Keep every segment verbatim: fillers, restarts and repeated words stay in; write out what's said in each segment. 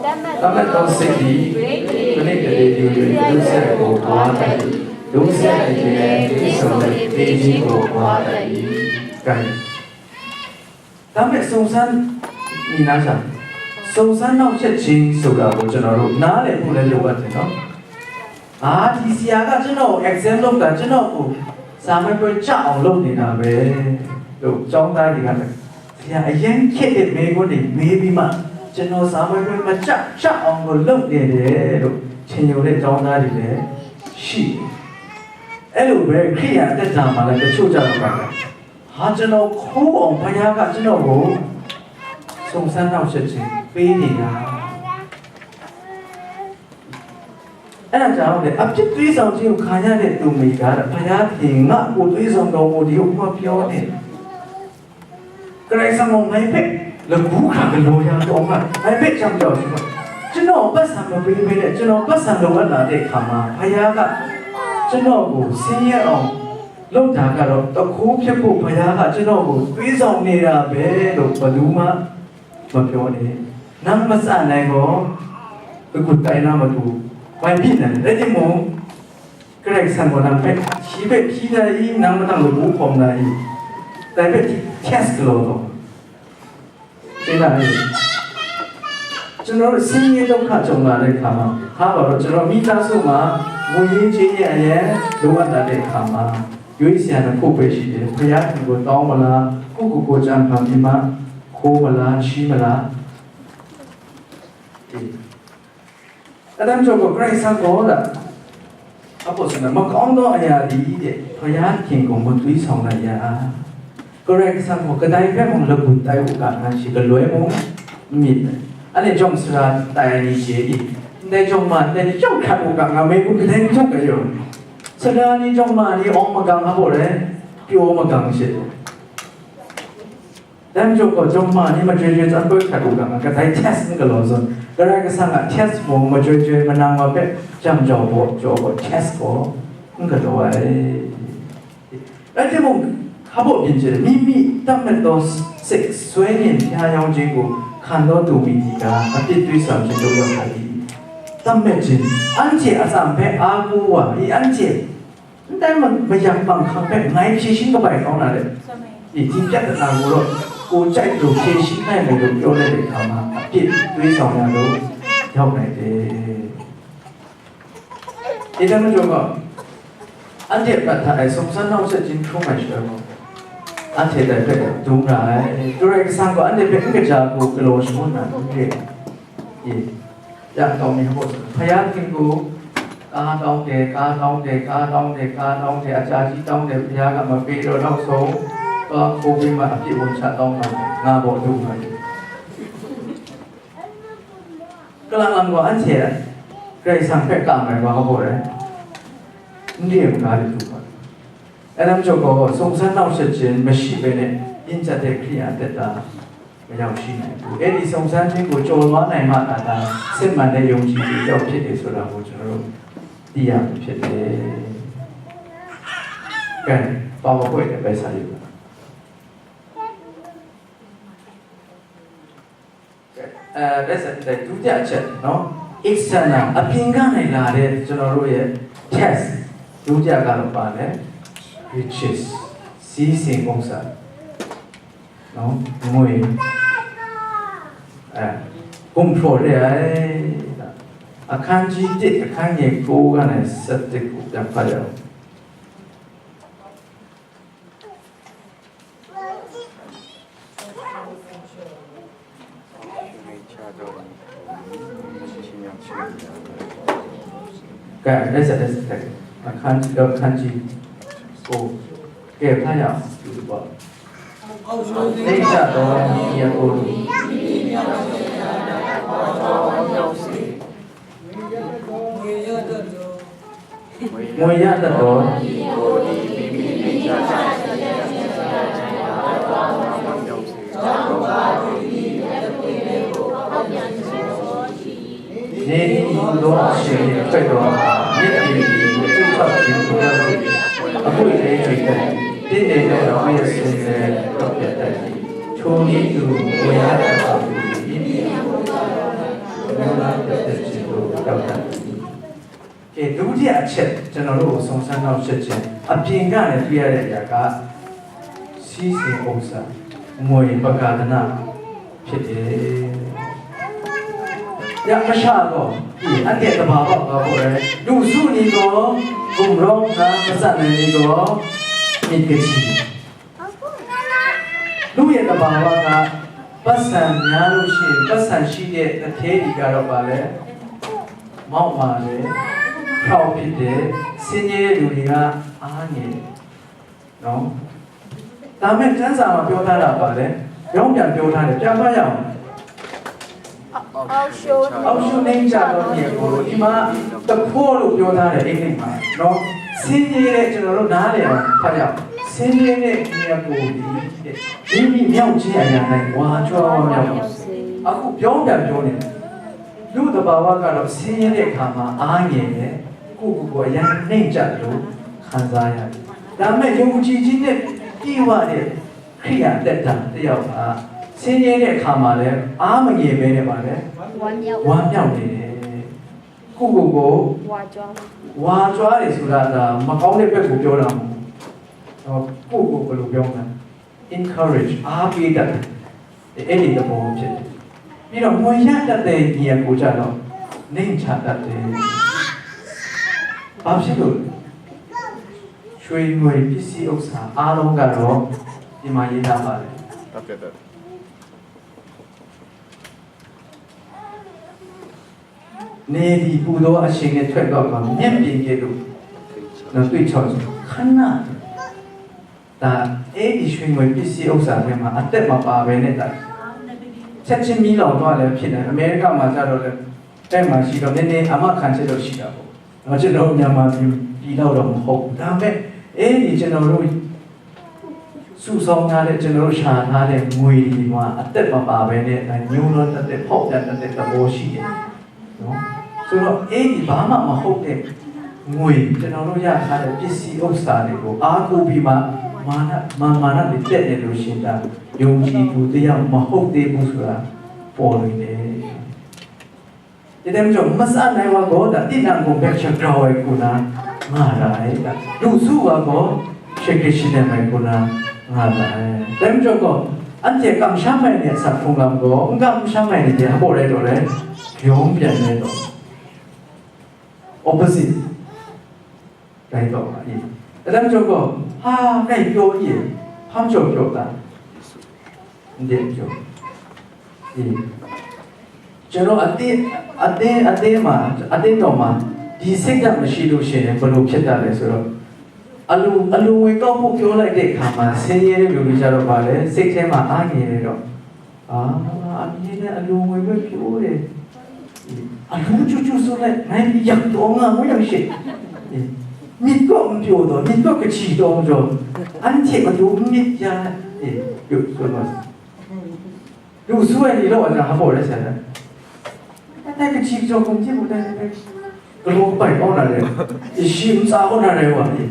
တတ်မှတ်သောစိတ်သည် ပရိသေတ်ယူ၍ ဒုစရိုက်ကို ပွားတတ်၏။ ဒုစရိုက်သည်လည်း အပြစ်ဆောင်၍ သေခြင်းကို ပွားတတ်၏။ ဒါပေမဲ့ စုံစမ်းမိနားဆရာ၊ စုံစမ်းနှောင့်ယှက်ခြင်းဆိုတာကို ကျွန်တော်တို့ နားလည်ဖို့လည်း လိုအပ်တယ်နော်။ အာ၊ ဒီဆရာက ကျွန်တော်ကို exempt လုပ်တာ၊ ကျွန်တော်ကို စာမေးပွဲကျအောင်လုပ်နေတာပဲလို့ ကျောင်းသားတွေကလည်း ဆရာ အရမ်းခက်တဲ့မေးခွန်းတွေ မေးပြီးမှ ကျွန်တော် စာမေးပွဲမကျကျအောင်ကို လုပ်နေတယ်လို့ ထင်နေကြတဲ့ ကျောင်းသားတွေလည်း ရှိတယ်။ အဲ့လိုပဲ ခရစ်ယာန်အသက်တာမှာလည်း တချို့ကျတော့ပါပဲ။ ဟာ၊ ကျွန်တော်ခိုးအောင် ဘုရားက ကျွန်တော်ကို စုံစမ်းနှောင့်ယှက်ခြင်း ပေးနေတာ။ အဲ့ဒါကြောင့်လေ၊ အပြစ်သွေးဆောင်ခြင်းကို ခံရတဲ့သူမှန်ကား၊ ဘုရားသခင် ငါ့ကို သွေးဆောင်တော်မူသည်ဟု ပြောနေတယ်။ ကရံၣ်စံမောင် မိုင်ဖက် လကူခါကလော်ရတော်မှာ မိုင်ဖက်ချမ်းတော်ရှိပါ။ ကျွန်တော်ပတ်စံမပေးဘဲနဲ့ ကျွန်တော်ပတ်စံလိုအပ်လာတဲ့အခါမှာ ဘုရားက ကျွန်တော်ကို ဆင်းရဲအောင် လုပ်တာကတော့ တခိုးဖြစ်ဖို့ ဘုရားက ကျွန်တော်ကို သွေးဆောင်နေတာပဲလို့ ဘယ်သူမှ မပြောနဲ့။ နံမစနိုင်တော့ အခုတိုင်နာမတူ ဘာဖြစ်နေလဲ။ အဲ့ဒီမို့ ကရံၣ်စံမောင် နံဖက် ရှိပဲ ဖြီးလာရင် နံမတန်လို့ ဘူးဖော်လာရင် တိုင်ပဲ test လို့တော့ သိလား။ ကျွန်တော်တို့ ဆင်းရဲဒုက္ခကြုံလာတဲ့အခါမှာ၊ ခါပါတော့ ကျွန်တော်မိသားစုမှာ ငွေရေးကြေးရေး အရမ်းလိုအပ်လာတဲ့အခါမှာ ရွေးစရာနှစ်ခုပဲရှိတယ်။ ဘုရားသခင်ကို တောင်းမလား၊ ကိုယ့်ကိုယ်ကိုယ် ကြံဖန်ပြီးမှ ခိုးမလား၊ ချီးမလား။ အေး။ အဲ့ဒါကြောင့် ကရံၣ်စံမောင်က အပို့ဆိုရင် မကောင်းသောအရာသည်တဲ့ ဘုရားသခင်ကို မသွေးဆောင်နိုင်ရာ။ ကရံၣ်စံမောင် ကတိုင်ဖက်မုံလကူတိုင်ဘူးကငါရှိ ကလွဲမုံ မစ်တယ်။ အဲ့ဒီကြောင့် စရာတိုင်နေရှိသည်။ နေကြောင့်မှ နေကြောင့် ခတ်ဘူးကငါမဲဘူး ကတိုင်ထုတ်ကြရော။ စရာနေကြောင့်မှ နေအောင်မကံ ဟောတယ်။ ပြောမကံရှိတယ်။ တမ်းကြိုကော ကြုံမနီ မကြွေကြွေ တမ်းကွဲခတ်ဘူးက ကတိုင် test ကလော်စွန်း ကရကစံက test မူ မကြွေကြွေ မနံဝါပဲ ကြံကြော်ဖို့ ကြော်ဖို့ test ကို ငကတော်ဝဲ။ အဲ့ဒီမို့ ခါဖို့ပြင်ကျယ် မိမိတတ်မဲ့သောစိတ် ဆွဲငင်ဘုရားရောင်ခြင်းကို ခံသောသူမည်သည်ကား အပြစ်သွေးဆောင်ခြင်း လွတ်မြောက်တတ်၏။ တတ်မဲ့ခြင်း အန်တီအစံဖဲအားကိုးဝါ ဒီအန်တီ န်တိုင်းမ မယံပန်ခမ်းဖဲ ငိုင်းဖြေရှင်းကပိုင်ကောင်းတာလေ။ ဒီ ဒီပြဿနာကိုတော့ ကိုယ်ကြိုက်လို့ဖြေရှင်းနိုင်မယ်လို့ပြောလိုက်တဲ့အခါမှာ အပြစ်သွေးဆောင်ရလို့ရောက်နိုင်တယ်။ ဒီတမကျော်က အန်တီပတ်ထားအဲ စုံစမ်းနှောင့်ယှက်ခြင်း ထိုးမှန်ရွှဲပေါ့။ အန်တီတိုက်ဖက်တူးလာအဲ တူးရဲကစံကို အန်တီဖက်အင်္ဂကြကို ကလော်ရှုံးတာတွေ့တယ်။ ဒီ ရန်ကောင်းမြတ်ဖို့ဆို ဘုရားသခင်ကို ကားတောင်းတယ်၊ ကားတောင်းတယ်၊ ကားတောင်းတယ်၊ ကားတောင်းတယ်၊ အကြာကြီးတောင်းတယ်၊ ဘုရားကမပေးတော့ နောက်ဆုံး သွားခိုးပြီးမှ အပြစ်ဝင်ချတောင်းတာ ငါပေါ်ဒုက္ခတွေ။ ကလပ်လပ်ကို အန်တီက ဂရိတ်ဆန်ဖက်ကမယ် ဘာဟုတ်လဲ။ မင်းရဲ့ကားတွေပါ။ အဲဒါကြောင့် စုံစမ်းနှောင့်ယှက်ခြင်းမရှိဘဲနဲ့ ပြင်းထန်တဲ့ ခရစ်ယာန်အသက်တာ မရောက်ရှိနိုင်ဘူး။ အဲ့ဒီစုံစမ်းခြင်းကို ကျော်လွှားနိုင်မှသာ ဒါစစ်မှန်တဲ့ယုံကြည်သူတစ်ယောက်ဖြစ်တယ်ဆိုတာကို ကျွန်တော်တို့သိရမှာဖြစ်တယ်။ ကဲ PowerPoint နဲ့ပဲဆက်ယူပါ။ ကဲ အဲ that's it ဒုတိယအချက်နော်။ External အပြင်ကနေလာတဲ့ ကျွန်တော်တို့ရဲ့ test ဒုတိယကတော့ပါလဲ riches စီးစိမ်ဥစ္စာ နော်။ ငွေ အဲ control တဲ့အဲအခန်းကြီးတစ် အခန်းငယ်ကိုးကနေဆယ့်တစ်ကိုပြန်ဖတ်ရအောင်။ ကဲ လက်ဆက် လက်ဆက် အခန်းကြီး အခန်းကြီးကို ကဲ ဖတ်ရအောင် ဒီတစ်ပတ်။ သိပ်ကြတော့ ဒီအကိုတို့ ငွေရတတ်တော့ နေနီးဟူသောအရှိန်နှင့် ထွက်သော မြစ်ပြင်သည် မုတ်ချောက်ခြင်းကို ရောက်၍ အမှိုက်လည်း ကျိန်တတ်သည်။ တင့်တယ်သော အမှိုက်အစင်လည်း ပျောက်ပြတ်တတ်သည်။ ထိုနည်းတူ ငွေရတတ်သောသူသည် မိမိ ဒီအချက်ကျွန်တော်တို့ကိုစုံစမ်းနှောင့်ယှက်ခြင်းအပြင်ကနေတွေ့ရတဲ့အရာကစီးစိမ်ဥစ္စာငွေပကာဒနာဖြစ်တယ်။ ရမရှာတော့ဒီအတဲ့တဘာဝဘာပေါ်လဲလူစုနေတော့ဂုံရောင်းကမစနိုင်နေတော့မိကချီ လူရဲ့သဘာဝကပတ်စံများလို့ရှိရင်ပတ်စံရှိတဲ့တစ်ထဲဒီကတော့ပါလဲမောက်မာတယ်ဖြောက်ဖြစ်တယ်ဆင်းရဲတဲ့လူတွေကအားငယ်တယ်နော်ဒါမဲ့ကျမ်းစာမှာပြောထားတာပါလဲရောင်းပြန်ပြောထားတယ်ကြားပါရအောင် အောက်ရှုံး အောက်ရှုံးနှိမ့်ချသောညီအစ်ကိုတို့ဒီမှာတခိုးလို့ပြောထားတဲ့အင်္ဂလိပ်မှာနော်ဆင်းရဲတဲ့ကျွန်တော်တို့နားလည်အောင်ဖတ်ရအောင်ဆင်းရဲတဲ့ညီအစ်ကိုဒီမိမိမြောက်ခြင်းအရာ၌ဝါကြွားဝါမြောက်ပါစေအခုပြောပြန်ပြောနေတယ်လူသဘာဝကတော့ဆင်းရဲတဲ့အခါမှာအားငယ်တယ်ကိုယ့်ကိုယ်ကိုယ်အရင်နှိမ့်ချလို့ခံစားရတယ်ဒါပေမဲ့ယုံကြည်ခြင်းနဲ့ပြည့်ဝတဲ့ ခရိယာအသက်တာတစ်ယောက်ကဆင်းရဲတဲ့အခါမှာလည်းအားမငယ်ပဲနဲ့ပါလေဝမ်းမြောက်နေတယ်ကိုယ့်ကိုယ်ကိုဝါကြွားဝါကြွားတယ်ဆိုတာကမကောင်းတဲ့ဘက်ကိုပြောတာမဟုတ်ဘူးတော့ကိုယ့်ကိုယ်ဘယ်လိုပြောမလဲ encourage အားပေးတတ်တယ်အဲ့ဒီသဘောဖြစ်တယ်ပြီးတော့ငွေရတတ်တဲ့ညီအစ်ကိုကြတော့နှိမ်ချတတ်တယ်ဘာဖြစ်လို့လဲ ရွှေငွေပစ္စည်းဥစ္စာအားလုံးကတော့ဒီမှာရေးထားပါတယ်ဟုတ်ကဲ့နေသည်ပူသောအရှိန်နဲ့ထွက်သွားမှာမျက်ပြင်ကဲ့သို့နော်တွေ့ချောက်ခြင်းခဏဒါအဲ့ဒီရွှေငွေပစ္စည်းဥစ္စာတွေမှာအသက်မပါဘဲနဲ့ဒါချက်ချင်းမီးလောင်သွားလည်းဖြစ်တယ်အမေရိကမှာကျတော့လည်းအဲ့မှာရှိတော့နည်းနည်းအမခံချက်တော့ရှိတာပေါ့နော်ကျွန်တော်မြန်မာပြည်ပြည်တော့တော့မဟုတ်ဘူးဒါပေမဲ့အဲ့ဒီကျွန်တော်တို့စုဆောင်းထားတဲ့ကျွန်တော်တို့ရှာထားတဲ့ငွေတွေမှာအသက်မပါဘဲနဲ့ညှိုးလို့တတ်တဲ့ဖောက်ပြန်တတ်တဲ့သဘောရှိတယ်နော်ဆိုတော့အဲ့ဒီဘာမှမဟုတ်တဲ့ငွေကျွန်တော်တို့ရထားတဲ့ပစ္စည်းဥစ္စာတွေကိုအားကိုးပြီးမှမာနမာမာနတွေတက်နေလို့ရှိရင်ဒါယုံကြည်သူတရားမဟုတ်သေးဘူးဆိုတာပေါ်နေတယ် Ita mi jaw, masa nai wa gaw, da, tinang gaw, back check grau ai hku na, nga ra ai, da. Lu su wa gaw, sheke shi nem ai hku na, nga ra ai. Dai mi jaw gaw, anhte kamsham ai ni a sa hkrung lam gaw, n kamsham ai ni hte, hpaw rai taw rai, yawng byan rai taw. Opposite. တိုင်းတော့ပါ၏။ အတမ်းကျော်ကောဟာငိုက်ပြော၏ဟမ်ကျော်ပြောတာတဲ့ကျော်အေးကျွန်တော်အတင်းအတင်းအတင်းမှာအတင်းတော်မှာဒီစိတ်ဓာတ်မရှိလို့ရှိရင်ဘယ်လိုဖြစ်တတ်လဲဆိုတော့အလူအလူငွေကောက်ဖို့ပြောလိုက်တဲ့အခါမှာဆင်းရဲတဲ့လူတွေကြတော့ပါလေစိတ်ထဲမှာအားငယ်နေတော့ အာအမြင်နဲ့အလိုငွေပဲပြောတယ်အလူကျူကျူဆိုလိုက်နိုင်ပြီးရောက်တော့ငါမွေးလို့ရှိရင်မြစ်ကောက်မပြောတော့မြစ်ကောက်ကချီတော့ကြောအန်ချေကတူမြစ်ပြားရုပ်ဆိုတော့လူဆွဲနေတော့အနာဟော်ရဲဆရာတက်ကချီကြောကုန်ကြည့်ဖို့တိုင်းပဲကလောပိုက်အောင်လာတယ်ရှင်စားအောင်လာတယ်ဟောတယ်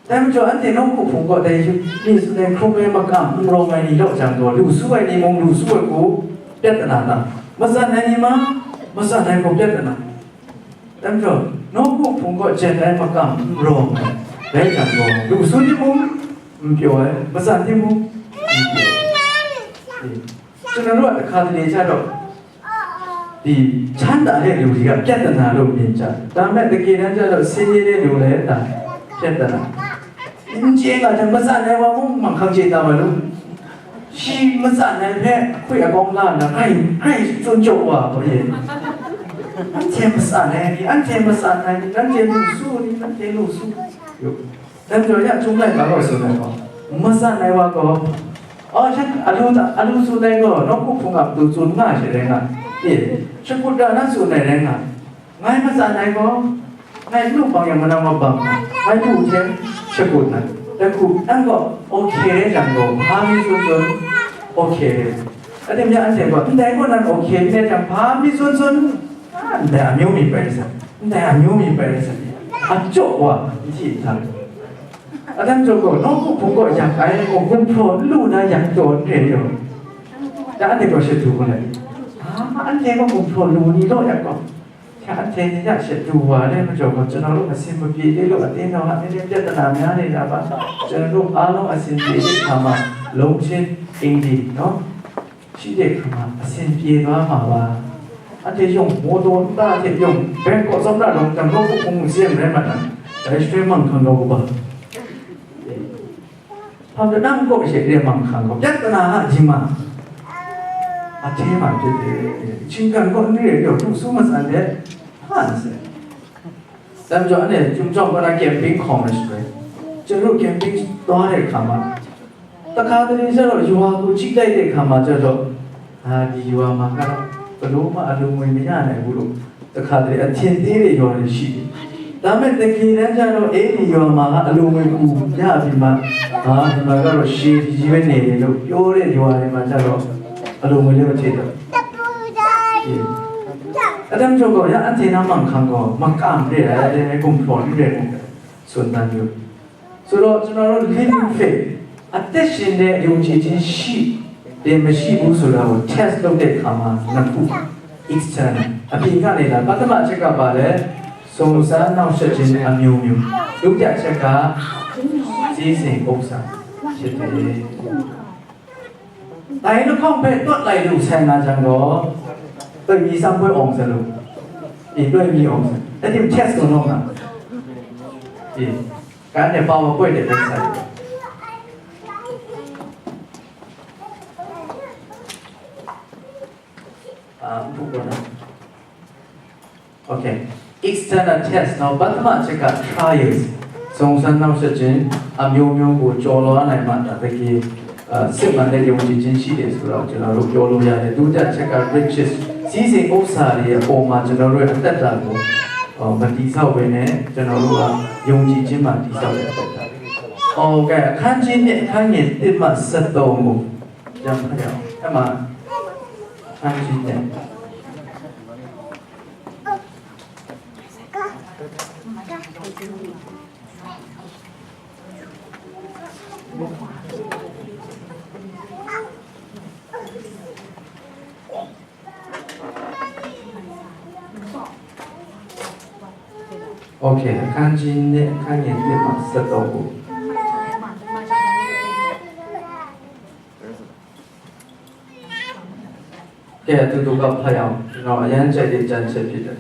တမ်းကျော်အန်တီနှုတ်ခူဖုံကီးတဲယူမီးစလဲခူမဲမကမ်မရောမဲနီတော့ဂျံတော့လူစုဝဲနီမုံလူစုဝဲကိုပြဿနာတာမစနိုင်နီမမစနိုင်ကိုပြဿနာတမ်းကျော်နှုတ်ခူဖုံကီးဂျန်တိုင်းမကမ်မရောမဲလဲဂျံတော့လူစုနီမုံမပြောဝဲမစနီမုံမပြောကျွန်တော်တို့ကတခါတလေကျတော့ ဒီချမ်းသာတဲ့လူတွေကပြဿနာလို့မြင်ကြတယ်။ဒါပေမဲ့တကယ်တမ်းကျတော့ဆင်းရဲတဲ့လူလည်းဒါပြဿနာ။အင်းကျင်းကတည်းကမစနိုင်ပါဘူးမှန်ခန့်ကျင်းတာမလို့ရှိမစနိုင်တဲ့အခွင့်အကောင်းလာတာအဲ့အဲ့စွန့်ကြပါဘုရား။အန်ချေမစနိုင်ဒီအန်ချေမစနိုင်ဒီအန်ချေလူစုဒီအန်ချေလူစုရုပ် တမ်းကျော်ရကျုံးလိုက်ပါတော့ဆိုတော့မစနိုင်ပါကောအော်ချက်အလူအလူစုတိုင်းတော့တော့ခုခုကသူစုငါရှိတယ်ငါအေးချက်ကုတ္တနာစုနိုင်တယ်ငါငါမစနိုင်ကောငါလူပောင်ရမနာမပန်းငါလူထဲချက်ကုတ္တတခုအဲ့တော့ okay တဲ့ကြောင့်တော့ဘာမင်းစုစု okay တဲ့အဲ့ဒီမြတ်အန်တဲ့ကောတိုင်ကောနန် okay တဲ့ကြောင့်ဘာမင်းစုစုအဲ့ဒါမျိုးမိပဲစံအဲ့ဒါမျိုးမိပဲစံအကျော်ကွာကြည့်ထားတယ် အတမ်းကျော်ကောနော့ခုဖုံကော့ယံအဲကိုခုံဖျော်လူနာယံတော်တယ်ရောဒါနဲ့တော့ရှိသူကလည်းဟာအဲ့ဒီကခုံဖျော်လူနီတော့ရကော အထင်ကြီးရရှိသူဝါတဲ့မကြော်ဘူးကျွန်တော်တို့အဆင်မပြေသေးလို့အတင်းတော်ဟာနည်းနည်းပြဿနာများနေတာပါကျွန်တော်တို့အားလုံးအဆင်ပြေတဲ့အခါမှာလုံးချင်းအင်းဒီနော်ရှိတဲ့အခါမှာအဆင်ပြေသွားမှာပါအတေယုံမောတော်တာတေယုံဘဲကောစောင်းတာတော့ကျွန်တော်ကိုပုံစံရဲမှာတာဒါရွှေမှန်ခံတော့ဘူးပါဘာလို့နမ်ကိုရှိတဲ့မှန်ခံတော့ပြဿနာကဒီမှာအထင်မှဖြစ်တယ်ချင်းကန်ကိုနေရတော့သူ့ဆုံးမဆန်တဲ့ဟာစဲ တမ်းကြောင့်အဲ့နဲ့ကျုံကြောင့်ဘာကမ်ပိန်းခေါ်မယ်ဆိုရင်ကျွန်တော်ကမ်ပိန်းသွားတဲ့အခါမှာတခါတလေကျတော့ယွာကိုကြည့်လိုက်တဲ့အခါမှာကျတော့အာဒီယွာမှာကတော့ဘလို့မှအလူငွေမရနိုင်ဘူးလို့တခါတလေအထင်သေးတဲ့ယွာတွေရှိတယ်။ဒါပေမဲ့တကယ်တမ်းကျတော့အဲ့ဒီယွာမှာကအလူငွေပူရပြီးမှအာဒီမှာကတော့ရှေးကြီးပဲနေတယ်လို့ပြောတဲ့ယွာတွေမှာကျတော့အလူငွေလည်းမထည့်တော့ဘူး။ အဲ့ဒါကြောင့်တော့ရအန်တီနာမှန်ခံကောမကမ်ရတဲ့အဲ့ဒီကုံဖော်ရတဲ့ စွန့်တမ်းယူဆိုတော့ကျွန်တော်တို့ living faith အသက်ရှင်တဲ့ယုံကြည်ခြင်းရှိတယ်မရှိဘူးဆိုတာကို test လုပ်တဲ့အခါမှာနှစ်ခု external အပြင်ကနေလာပထမအချက်ကပါလဲစုံစမ်းနှောင့်ယှက်ခြင်းအမျိုးမျိုးဒုတိယအချက်ကစည်းစိမ်ဥစ္စာဖြစ်တယ် တိုင်းတစ်ခေါက်ပဲတွက်လိုက်လို့ဆိုင်လာကြတော့တွေ့ပြီးစမ်းပွဲအောင်စလို့ဒီတွေ့ပြီးအောင်စအဲ့ဒီ test တော့တော့မှာဒီကန်းနဲ့ PowerPoint တွေပဲဆိုင်အာဘုရား Okay. External test နော်ပထမအချက်က trials စုံစမ်းနှောင့်ယှက်ခြင်းအမျိုးမျိုးကိုကျော်လွှားနိုင်မှဒါတကယ်အာစစ်မှန်တဲ့ယုံကြည်ခြင်းရှိတယ်ဆိုတော့ကျွန်တော်တို့ပြောလို့ရတယ်ဒုတိယအချက်က riches စီးစိမ်ဥစ္စာတွေအပေါ်မှာကျွန်တော်တို့ရဲ့အသက်တာကိုအာမတည်ဆောက်ဘဲနဲ့ကျွန်တော်တို့ကယုံကြည်ခြင်းမှာတည်ဆောက်တဲ့အသက်တာ။ Okay အခန်းကြီးနှစ်အခန်းငယ်တစ်မှ73ကိုပြန်ဖတ်ရအောင်အဲ့မှာအခန်းကြီးနှစ် Okay အခန်းကြီးနှစ်အခန်းငယ်တစ်မှာ73ကိုကဲအတူတူကဖတ်ရအောင်ကျွန်တော်အရမ်းကြိုက်တဲ့ကြံချက်ဖြစ်တယ်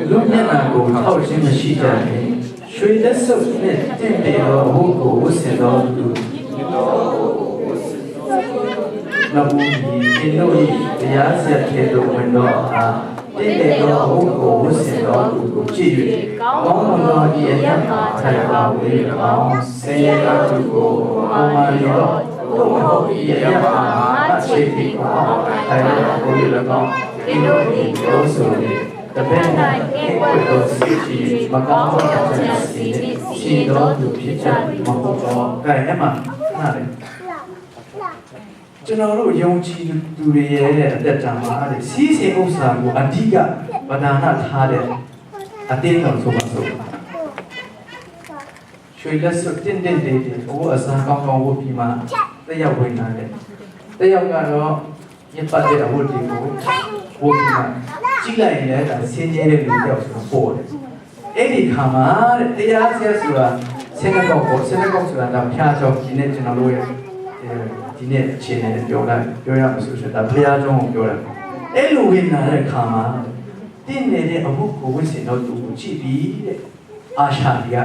လူမျက်နှာကိုထောက်ခြင်းမရှိကြနှင့်ရွှေလက်စုပ်နှင့်တင့်တယ်သောအဝတ်ကိုဝတ်ဆင်သောသူနှစ်ဦးသည်သင်တို့၏တရားစရပ်ထဲသို့ဝင်သောအခါတင့်တယ်သောအဝတ်ကိုဝတ်ဆင်သောသူကိုကြည့်၍ကောင်းမွန်သောဒီအရပ်မှာထိုင်ပါဝေး၎င်းဆင်းရဲသောသူကိုပေါ်မှန်သောသို့မဟုတ်ဒီအရပ်မှာငါခြေပြီးကောင်းထိုင်ပါဝေး၎င်းသင်တို့သည်ပြောဆို၍တဘက်၌ကဲကွက်သောစိတ်ရှိ၍မကောင်းသောအကြံစီနှင့်ရှိသောသူဖြစ်ကြမဟုတ်သောကဲ့မှခဏလေးကျွန်တော်တို့ယုံကြည်သူတွေရဲ့အသက်တာမှာတဲ့စီးစိမ်ဥစ္စာကိုအဓိကပဒါနထားတဲ့အတင်းတော်ဆိုပါစို့ရွှေလက်စွပ်တင့်တင့်တယ်တယ်အဝတ်အစားကောင်းကောင်းဝတ်ပြီးမှတယောက်ဝင်လာတယ်တယောက်ကတော့ညစ်ပတ်တဲ့အဝတ်တွေကိုဝတ်ပြီးမှကြည့်လိုက်ရင်လည်းဒါဆင်းရဲတဲ့လူတစ်ယောက်ဆိုတာပေါ်တယ်အဲ့ဒီခါမှာတဲ့တရားစရာဆိုတာဆင်းရဲကောက်ပေါ်ဆင်းရဲကောက်ဆိုတာဒါဖျားကြောင်းဒီနေ့ကျွန်တော်တို့ရဲ့ဒီနေ့အခြေအနေနဲ့ပြောတာပြောရမှာဆိုရင်ဒါဖျားကြောင်းကိုပြောတာအဲ့လိုဝင်လာတဲ့ခါမှာတင့်နေတဲ့အဝတ်ကိုဝတ်ဆင်တော့သူကိုကြည့်ပြီးတဲ့အာရှာတွေက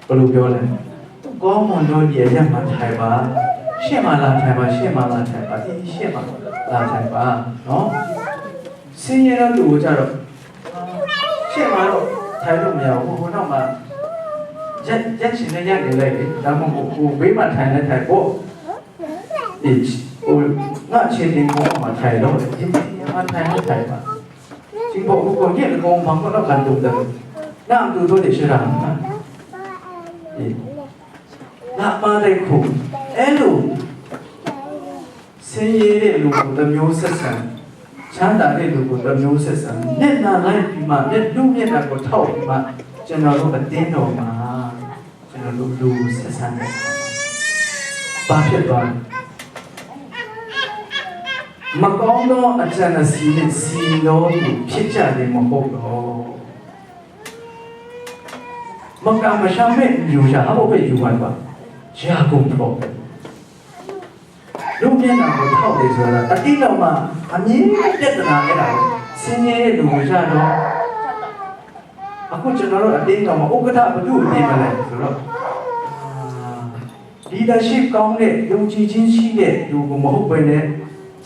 ဘယ်လိုပြောလဲကောင်းမွန်သောဒီအရက်မှာထိုင်ပါရှေ့မှာလာထိုင်ပါရှေ့မှာလာထိုင်ပါဒီရှေ့မှာလာထိုင်ပါနော်ဆင်းရဲတဲ့လူကိုကြတော့ရှေ့မှာတော့ထိုင်လို့မရဘူးဟိုနောက်မှာရက်ရက်ရှင်နဲ့ရက်နေလိုက်တယ်ဒါမှမဟုတ်ကိုယ်ဝေးမှာထိုင်နေထိုင်ဖို့ဒီဟိုငါချင်းတင်ပေါ်မှာထိုင်တော့ဒီမှာထိုင်နေထိုင်ပါဒီပေါ်ကိုညက်ကောင်းဘာလို့ကန်တူတယ်နာတူတော့တယ်ရှိတာဒီ နမတဲ့ခုအဲလိုဆင်းရဲတဲ့လူကိုတစ်မျိုးဆက်ဆံချမ်းသာတဲ့လူကိုတစ်မျိုးဆက်ဆံမျက်နှာလိုက်ပြီးမှမျက်လူမျက်နှာကိုထောက်ပြီးမှကျွန်တော်တို့အတင်းတော်မှာကျွန်တော်တို့လူကိုဆက်ဆံတယ် ဘာဖြစ်သွားလဲ။ မကောင်းသောအကြံအစည်နှင့် စည်လောသူဖြစ်ကြသည်မဟုတ်လော။ မကမရှမ်းမဲ့ယူရှာဟဘုတ်ပဲယူပါတော့ ရာကုန်တော့ပဲ။ လူမျက်နှာကိုထောက်နေဆိုတာအတင်းတော့မှအမြင်ပြဿနာအဲ့ဒါကိုဆင်းရဲတဲ့လူကိုရတော့အခုကျွန်တော်တို့အတင်းတော့မှဥက္ကဋ္ဌဘုသူ့အတင်းမလဲဆိုတော့အာ leadership ကောင်းတဲ့ယုံကြည်ခြင်းရှိတဲ့လူကိုမဟုတ်ဘဲနဲ့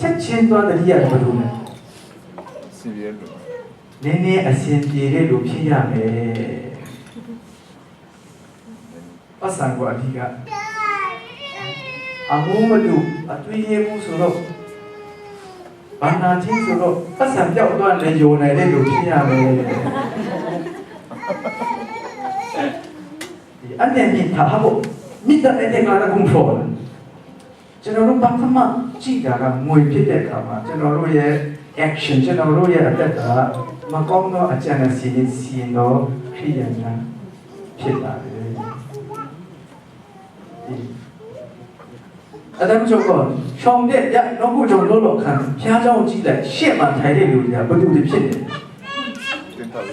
ချက်ချင်းသွားတတိယဘုသူ့နဲ့ စင်ပြေလို့ နည်းနည်းအဆင်ပြေတဲ့လူဖြစ်ရမယ်ပတ်စံကိုအဓိကအမိုးမတူအသွေးရေးမှုဆိုတော့ဘာနာချင်းဆိုတော့ပတ်စံပြောက်သွားရင်လည်းယိုနိုင်တဲ့လူဖြစ်ရမယ်ဒီအနဲ့မိသားဟဖို့မိသားအဲ့ဒီကလာကုံဖော်လာ ကျွန်တော်တို့ပထမကြည့်တာကငွေဖြစ်တဲ့အခါမှာကျွန်တော်တို့ရဲ့ action ကျွန်တော်တို့ရဲ့အသက်ကမကောင်းသောအကြံအစည်နဲ့စီရင်သောခရိယာများဖြစ်လာတယ်။ဒီအတမ်းချုပ်တော့ရှောင်တဲ့ရနောက်ခုကြောင့်လို့လောက်ခံဖျားကြောင်းကြည့်လိုက်ရှေ့မှာထိုင်တဲ့လူတွေကဘယ်သူတွေဖြစ်လဲ။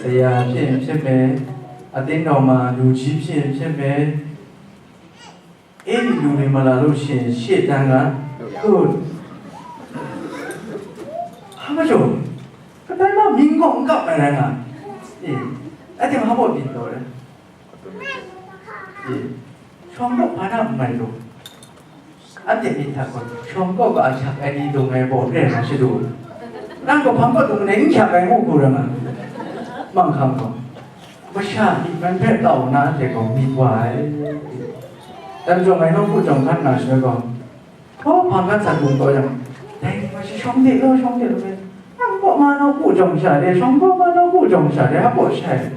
ဆရာဖြစ်ရင်ဖြစ်မယ်။အသင်းတော်မှာလူကြီးဖြစ်ရင်ဖြစ်မယ်။အဲ့ဒီလူတွေမလာလို့ရှိရင်ရှေ့တန်းကဟုတ်ဟာမကျော်ကတိုင်းမမင်းကောင်းကပ်နေတယ်ကအေးအဲ့ဒီမှာဟောပြီးတော့တယ်အေးရှောင်တော့ဘာမှမလုပ်အဲ့ဒီမိသားကိုရှောင်တော့ကအရာအဲ့ဒီလူငယ်ပေါ်ခဲ့မှာရှိလို့နောက်တော့ဘာမှလုပ်နေချင်ပဲဟုတ်ကိုရမှာမှန်ခံတော့မရှာမိမန်ဖက်တော့နားတဲ့ကောင်မိပွားရဲ့ တန်ကြုံနိုင်တော့ခုကြောင့်ခန္ဓာဆွဲကောင်းဟောဘာကစားကုန်တော့ရအောင်တိုင်းမှာရှောင်းတယ်လို့ရှောင်းတယ်လို့ပဲအဘောမနောခုကြောင့်ရှာတယ်ရှောင်းဘောမနောခုကြောင့်ရှာတယ်အဘောရှာတယ်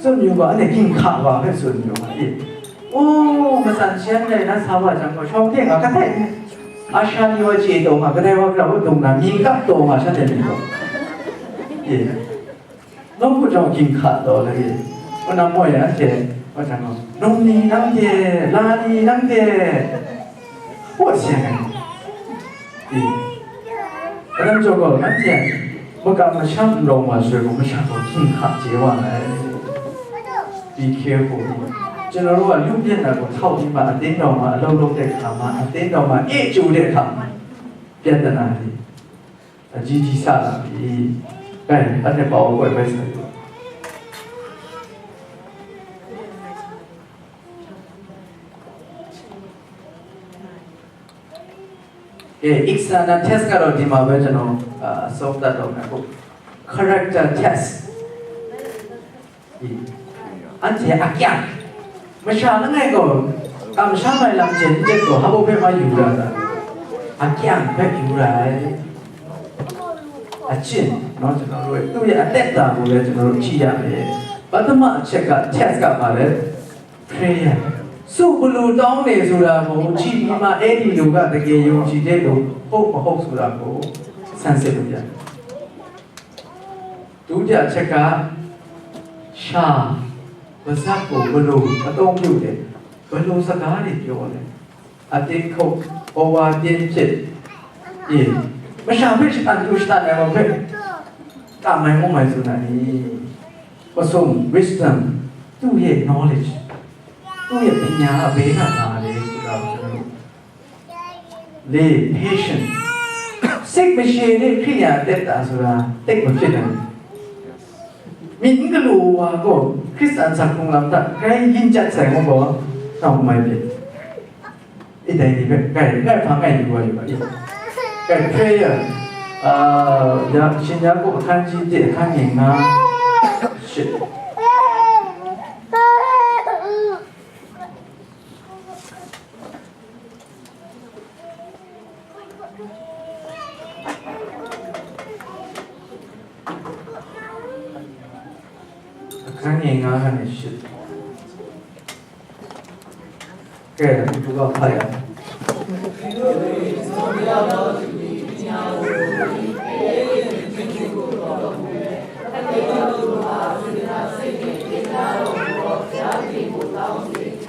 စွန့်ယူပါနဲ့ကင်ခါပါပဲစွန့်ယူပါလေအိုးမဆန်ရှင်းနဲ့နတ်ဆားပါကြောင့်ရှောင်းတယ်ငါကတဲ့အာရှန်ရောခြေတော်မှာကတဲ့ဝါကရဝတ်တုံနာမြင်ကပ်တော်မှာဆက်တယ်လို့အေး နောက်ခုကြောင့်ကင်ခါတော့လေဘုရားမော်ရတဲ့ဘာကြောင့်နုံနေနမ်းတဲ့လာနေနမ်းတဲ့ဟောဆရာဒီအဲ့တော့ကျွန်တော်မတ်တရမကမရှမ်းတော်မှာဆိုတော့မရှမ်းတော်ကင်ခါကျေဝါလာတယ်။ Be careful ကျွန်တော်တို့ကလူမျက်နှာကိုထောက်ပြီးမှအသင်းတော်မှာအလုပ်လုပ်တဲ့ခါမှာအသင်းတော်မှာအေးကျူတဲ့ခါမှာပြဿနာတွေ အကြီးကြီးစလာပြီ။အဲအဲ့နဲ့ပါဝါကွက်ပဲဆက်လို့ကဲ external test ကတော့ဒီမှာပဲကျွန်တော်အာအဆုံးသတ်တော့မယ်ဟုတ် character test အန်တီအကျမရှာလငယ်ကိုကမ္ဘာမိုင်လမ်းကျဉ်းကျက်ကိုဟဘုတ်ဖက်မှာယူလာတာအကျံဖက်ယူလာတယ်အကျင့်နော်ကျွန်တော်တို့ရဲ့သူ့ရဲ့အသက်တာကိုလည်းကျွန်တော်တို့ကြည့်ရတယ်ပထမအချက်က test ကပါလေ prayer စုဘလူတောင်းနေဆိုတာကိုကြည့်ပြီးမှအဲ့ဒီလူကတကယ်ယုံကြည်တဲ့လူဟုတ်မဟုတ်ဆိုတာကိုဆန်းစစ်လို့ရတယ်ဒုတိယအချက်ကရှာပါးစပ်ကိုဘယ်လိုအသုံးပြုလဲဘယ်လိုစကားတွေပြောလဲအတင်းခုတ်ပေါ်ဝါတင်းဖြစ်ရင်မရှာဖြစ်ချင်တူရှာတယ်မဖြစ်တာမိုင်မိုင်မိုင်ဆိုတာနေပစုံ wisdom သူ့ရဲ့ knowledge သူ့ရဲ့ပညာအဘဲကတာလေဆိုတာကိုကျွန်တော်တို့ လေ patient စိတ်မရှိတဲ့ခရိယာတက်တာဆိုတာတိတ်မဖြစ်နိုင်ဘူးမိကလူဝါကိုခရစ်စတန်စာကုံလမ်းတာဂိုင်းရင်ချက်ဆိုင်မဘောတော့မိုင်ဖြစ်အဲ့တိုင်းဒီပဲကဲကဲဖန်ကဲယူပါယူပါကဲ prayer အာရရှင်ရကိုအခန်းကြီး1အခန်းငယ်9ရှစ် အခန်းငယ်9ကနေ10ကဲဒီကဖတ်ရအောင်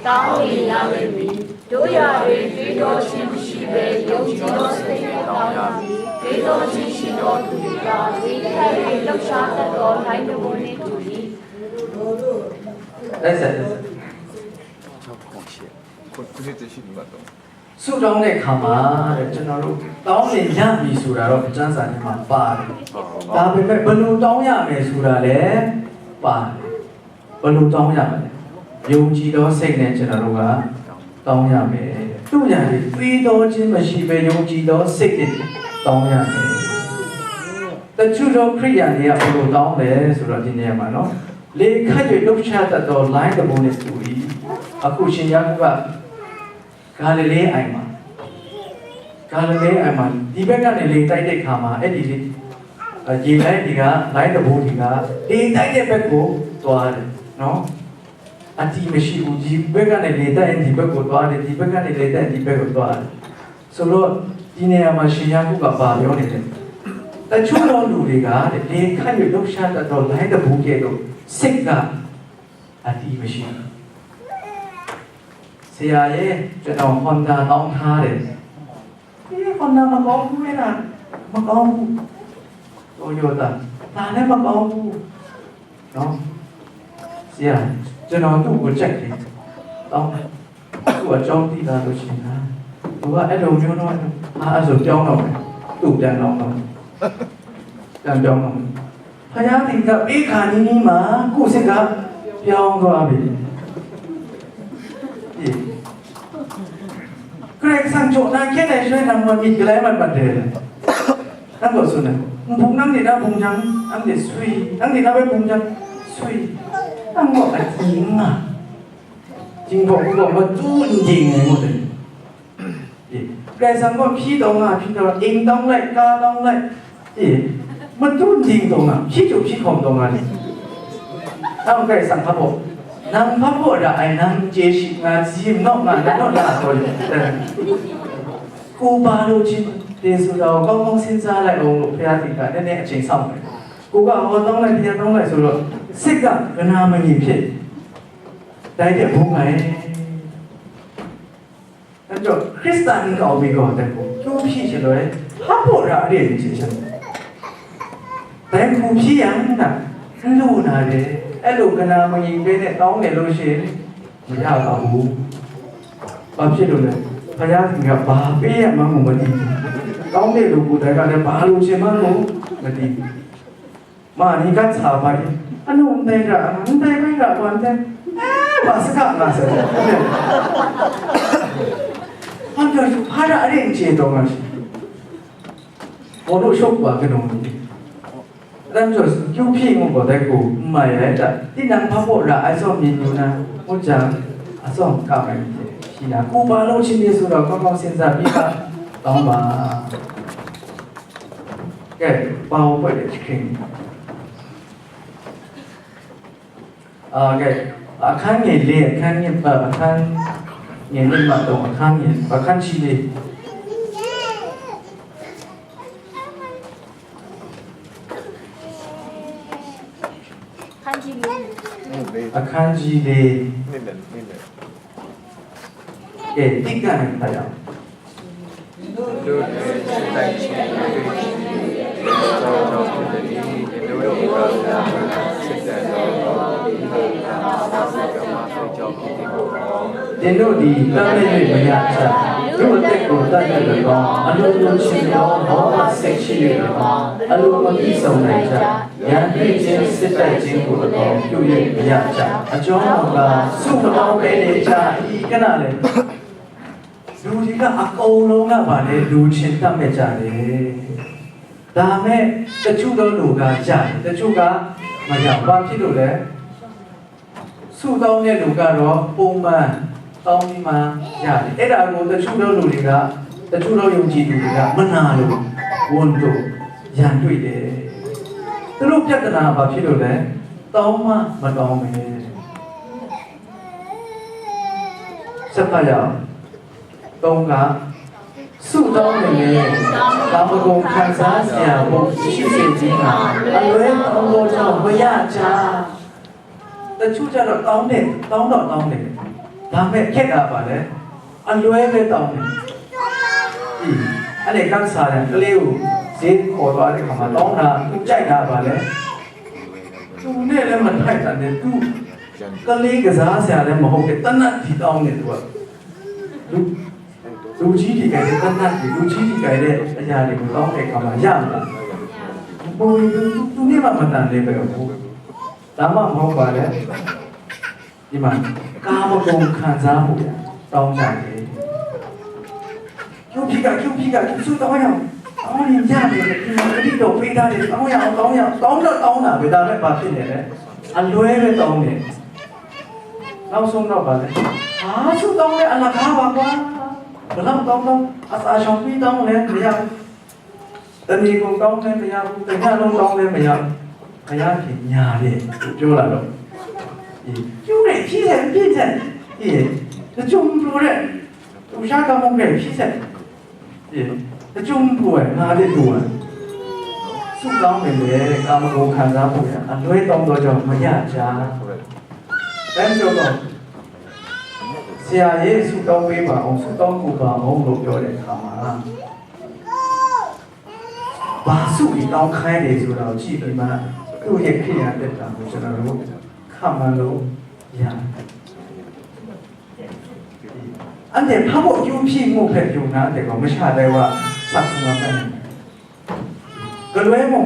တောင်းနေရလိမ့်မည်။ တို့ရာတွင် တွေးတောခြင်းမရှိဘဲ ယုံကြည်သောစိတ်နှင့် တောင်းရမည်။ တွေးတောခြင်းရှိသောသူသည်ကား လေခတ်၍ လှုပ်ရှားတတ်သော လှိုင်းတံဘိုးနှင့်တူ၏။ အဲ့ဆက်အဲ့ဆက်ခုနှစ်တစ်ရှိဒီမှာတော့ဆုတောင်းတဲ့အခါမှာတဲ့ကျွန်တော်တို့တောင်းရင်ရပြီဆိုတာတော့ကျမ်းစာထဲမှာပါတယ်။ဒါပေမဲ့ဘယ်လိုတောင်းရမယ်ဆိုတာလည်းပါတယ်။ဘယ်လိုတောင်းရမလဲ။ယုံကြည်သောစိတ်နဲ့ကျွန်တော်တို့ကတောင်းရမယ်။သူ့ညာတွေသွေးတော်ချင်းမရှိဘဲယုံကြည်သောစိတ်နဲ့တောင်းရမယ်။တချို့သောခရိယန်တွေကဘယ်လိုတောင်းလဲဆိုတော့ဒီနေရာမှာနော်လေခတ်၍လှုပ်ရှားတတ်သောလိုင်းတံဘိုးနှင့်တူ၏အခုရှင်ယၢကူးကဂါလိလဲအိုင်မှာဂါလိလဲအိုင်မှာဒီဘက်ကနေလေတိုက်တဲ့ခါမှာအဲ့ဒီလေရေလိုင်းတွေကလိုင်းတံဘိုးတွေကလေတိုက်တဲ့ဘက်ကိုသွားတယ်နော်အတီမရှိဘူးဒီဘက်ကနေလေတိုက်ရင်ဒီဘက်ကိုသွားတယ်ဒီဘက်ကနေလေတိုက်ရင်ဒီဘက်ကိုသွားတယ်ဆိုတော့ဒီနေရာမှာရှင်ယၢကူးကဘာပြောနေလဲတချို့သောလူတွေကလေခတ်၍လှုပ်ရှားတတ်သောလိုင်းတံဘိုးကဲ့သို့စိတ်ကအတီမရှိဘူးဆရာရဲ့ကျွန်တော်ဟွန်ဒါတောင်းထားတယ်ဒီဟွန်ဒါမကောင်းဘူးလေလားမကောင်းဘူးတိုယိုတာဒါလည်းမကောင်းဘူးနော်ဆရာကျွန်တော်သူ့ကိုကြိုက်တယ်တောင်းတယ်သူ့အကြောင်းသိလာလို့ရှိရင်ဟာသူကအဲ့လိုမျိုးတော့ဟာအဲ့ဆိုပြောင်းတော့မယ်သူ့ပြန်တော့တော့ပြန်ပြောင်းတော့မယ်ဖယားတင်ကပေးခါနီးနီးမှာကိုယ့်စိတ်ကပြောင်းသွားပြီ ကရစ်စံချိုနာခဲနဲ့ရွှဲနံပါတ်မီကလဲမတ်ပတ်တယ်တတ်လို့ဆိုနေဘုံနံနေဒါဘုံချံအံဒီဆွေအံဒီနာပဲဘုံချံဆွေအံတော့အကြီးငါကျင်းဖို့ဘုံမတူးနေနေမို့တယ်ကရစ်စံကဖြီးတော်ငါဖြီးတော်အိမ်တောင်းလိုက်ကားတောင်းလိုက်မတူးနေတော်ငါဖြီးချိုဖြီးခေါင်တော်ငါလေအဲ့ကရစ်စံဖတ်ဖို့နံဖတ်ဖို့ဒါအိုင်နံကျေးရှိငါဇီးမနော့ငါနနော့လာတော်လေကိုပါလို့ချင်းတေဆိုတာကိုကောင်းကောင်းစဉ်းစားလိုက်အောင်လို့ဘုရားသခင်ကနည်းနည်းအချိန်ဆောင်တယ်ကိုကဟောတောင်းလိုက်တရားတောင်းလိုက်ဆိုတော့စိတ်ကကနာမငြိမ်ဖြစ်တိုက်တဲ့ဘုံကရဲ့အဲ့တော့ခရစ်စတန်ကအောင်ပြီးတော့တဲ့ကိုကျိုးဖြစ်ချင်လို့ဟပ်ဖို့ရအရေးကြီးချင်တယ်တဲခုဖြစ်ရန်တာလူနာတယ်အဲ့လိုကနာမငြိမ်ပဲနဲ့တောင်းတယ်လို့ရှိရင်မရပါဘူးဘာဖြစ်လို့လဲဘုရားသခင်ကဘာပေးရမှန်းမသိဘူးတောင်းတဲ့လူကိုယ်တိုင်ကလည်းဘာလို့ချင်မှန်းကိုမသိဘူးမာနီကတ်စာပါအနုန်တဲကနန်တဲကရကွန်တဲအဲဘာစကငါစဲဟန်ကဖာရအရင်ချေတော့ငါရှိဘောလို့ရှုပ်ပါကနုန် Ram jos kyu phi ngu ko dai ku mai lai ta ti nang pha po ra ai so mi nu na mu jang a so ka mai ni shi na ku ba lo chin ni su ro kong kong sin sa mi ka tong ba ke pa wo poi de chikring a ke a khan ni le a khan ni pa a khan ni ni ma tong a khan ni pa khan chi le ခန်းကြီးလေးအခန်းကြီးလေးနှစ်နဲ့နှစ်နဲ့ကဲတိတ်ကနဲ့ဖတ်ရအောင်တို့တိုင်ချင်းတွေ့ချင်းကြောင့်ဖြစ်သည်တို့ကစစ်တမ်းတော်ဒီကမှာကြောင့်ဖြစ်သည်ကိုသင်တို့သည်တတ်မဲ့၍မရကြ။လူအသက်ကိုတတ်၍၎င်း၊အလိုလိုချင်သောလောဘစိတ်ရှိ၍၎င်း၊အလိုမပြည့်စုံနိုင်ကြ။ရန်တွေ့ခြင်းစစ်တိုက်ခြင်းကို၎င်းပြု၍မရကြ။အကြောင်းမူကားဆုမတောင်းဘဲနေကြ၏။ကနလေလူတွေကအကုန်လုံးကပါလေလူချင်းတတ်မဲ့ကြတယ်။ဒါမဲ့တချို့တော့လူကရတယ်တချို့ကမရဘာဖြစ်လို့လဲ။ဆုတောင်းတဲ့လူကတော့ပုံမှန်တောင်းပြီးမှရတယ်အဲ့ဒါကိုတချို့သောလူတွေကတချို့သောယုံကြည်သူတွေကမနာလို့ဝန်တို့ရန်တွေ့တယ်သူတို့ပြဿနာကဘာဖြစ်လို့လဲတောင်းမှမတောင်းပဲဆက်ဖတ်ရအောင်သုံးကဆုတောင်းနေလေတာမဂုံခံစားစရာဘုံရှိစေခြင်းကအလွဲသုံးလို့ကြောင့်မရချာတချို့ကျတော့တောင်းတယ်တောင်းတော့တောင်းတယ်ဒါပေမဲ့ခက်တာပါလေ Aloi hpe tau ni? I, anhte kang sa yang, kale u, zen hkaw taw ai hkam ma tau na, n jai na ba le? Chu ne le matai tan de tu, kale kaza sa le mahok de, tanat di tau ne tu a. Lu, lu ji di kai de, tanat di, lu ji di kai de, aya de, tau ne hkam ma ya ma. Boi tu, tu ne ma matan de bai u. Dama mahok ba le? ဒီမှာ ကာမဂုဏ်ခံစားမှု တောင်းကြတယ်။ ကျိုးဖြစ်က ကျိုးဖြစ်က ကျိုးဆိုးတောင်းရအောင်။ တောင်းရင်ရတယ်။ ဒီမှာ တတိတော်ပေးထားတယ်။ တောင်းရအောင် တောင်းရအောင်။ တောင်းတော့တောင်းတာပဲ။ ဒါပေမဲ့ဘာဖြစ်နေလဲ။ အလွဲပဲတောင်းနေ။ နောက်ဆုံးတော့ဘာလဲ။ ဘာဆုတောင်းလဲ အလကားပါကွာ။ ဘယ်လောက်တောင်းတောင်း အစာရှောင်ပြီးတောင်းလဲ မရဘူး။ တနေကုန်တောင်းလည်းမရဘူး။ တစ်ညလုံးတောင်းလည်းမရဘူး။ ဘုရားရှင်ညာတယ်လို့ပြောလာတော့ အေး ကျူးတယ် ကြီးတယ် ပြင်းတယ်။ အေး တကြုံဘူးတဲ့ သူရှားကောင်းမှုနဲ့ ဖြစ်ဆက်။ အေး တကြုံဘူးပဲ ငါတဲ့သူက ဆုတောင်းနေတယ်။ ကာမဂုဏ်ခံစားမှုရ အလွဲတောင်းတော့ကြောင့်မရကြ။ တန်းကျော်တော့ ဆရာရဲ့ ဆုတောင်းပေးပါအောင် ဆုတောင်းကူပါအောင်လို့ပြောတဲ့အခါမှာ ဘာဆုတွေတောင်းခိုင်းတယ်ဆိုတာကိုကြည့်ပြီးမှ သူ့ရဲ့ခရစ်ယာန်သက်တာကို ကျွန်တော်တို့ ခန့်မှန်းလို့ရတယ်။ အဲ့ဒါ ဘာမို့ ကျိုးဖြစ်မှု ဖက်ယူနာတဲ့ကောင် မရှာတဲ့ဝါ စက်ကူမပဲ ကလွဲမှု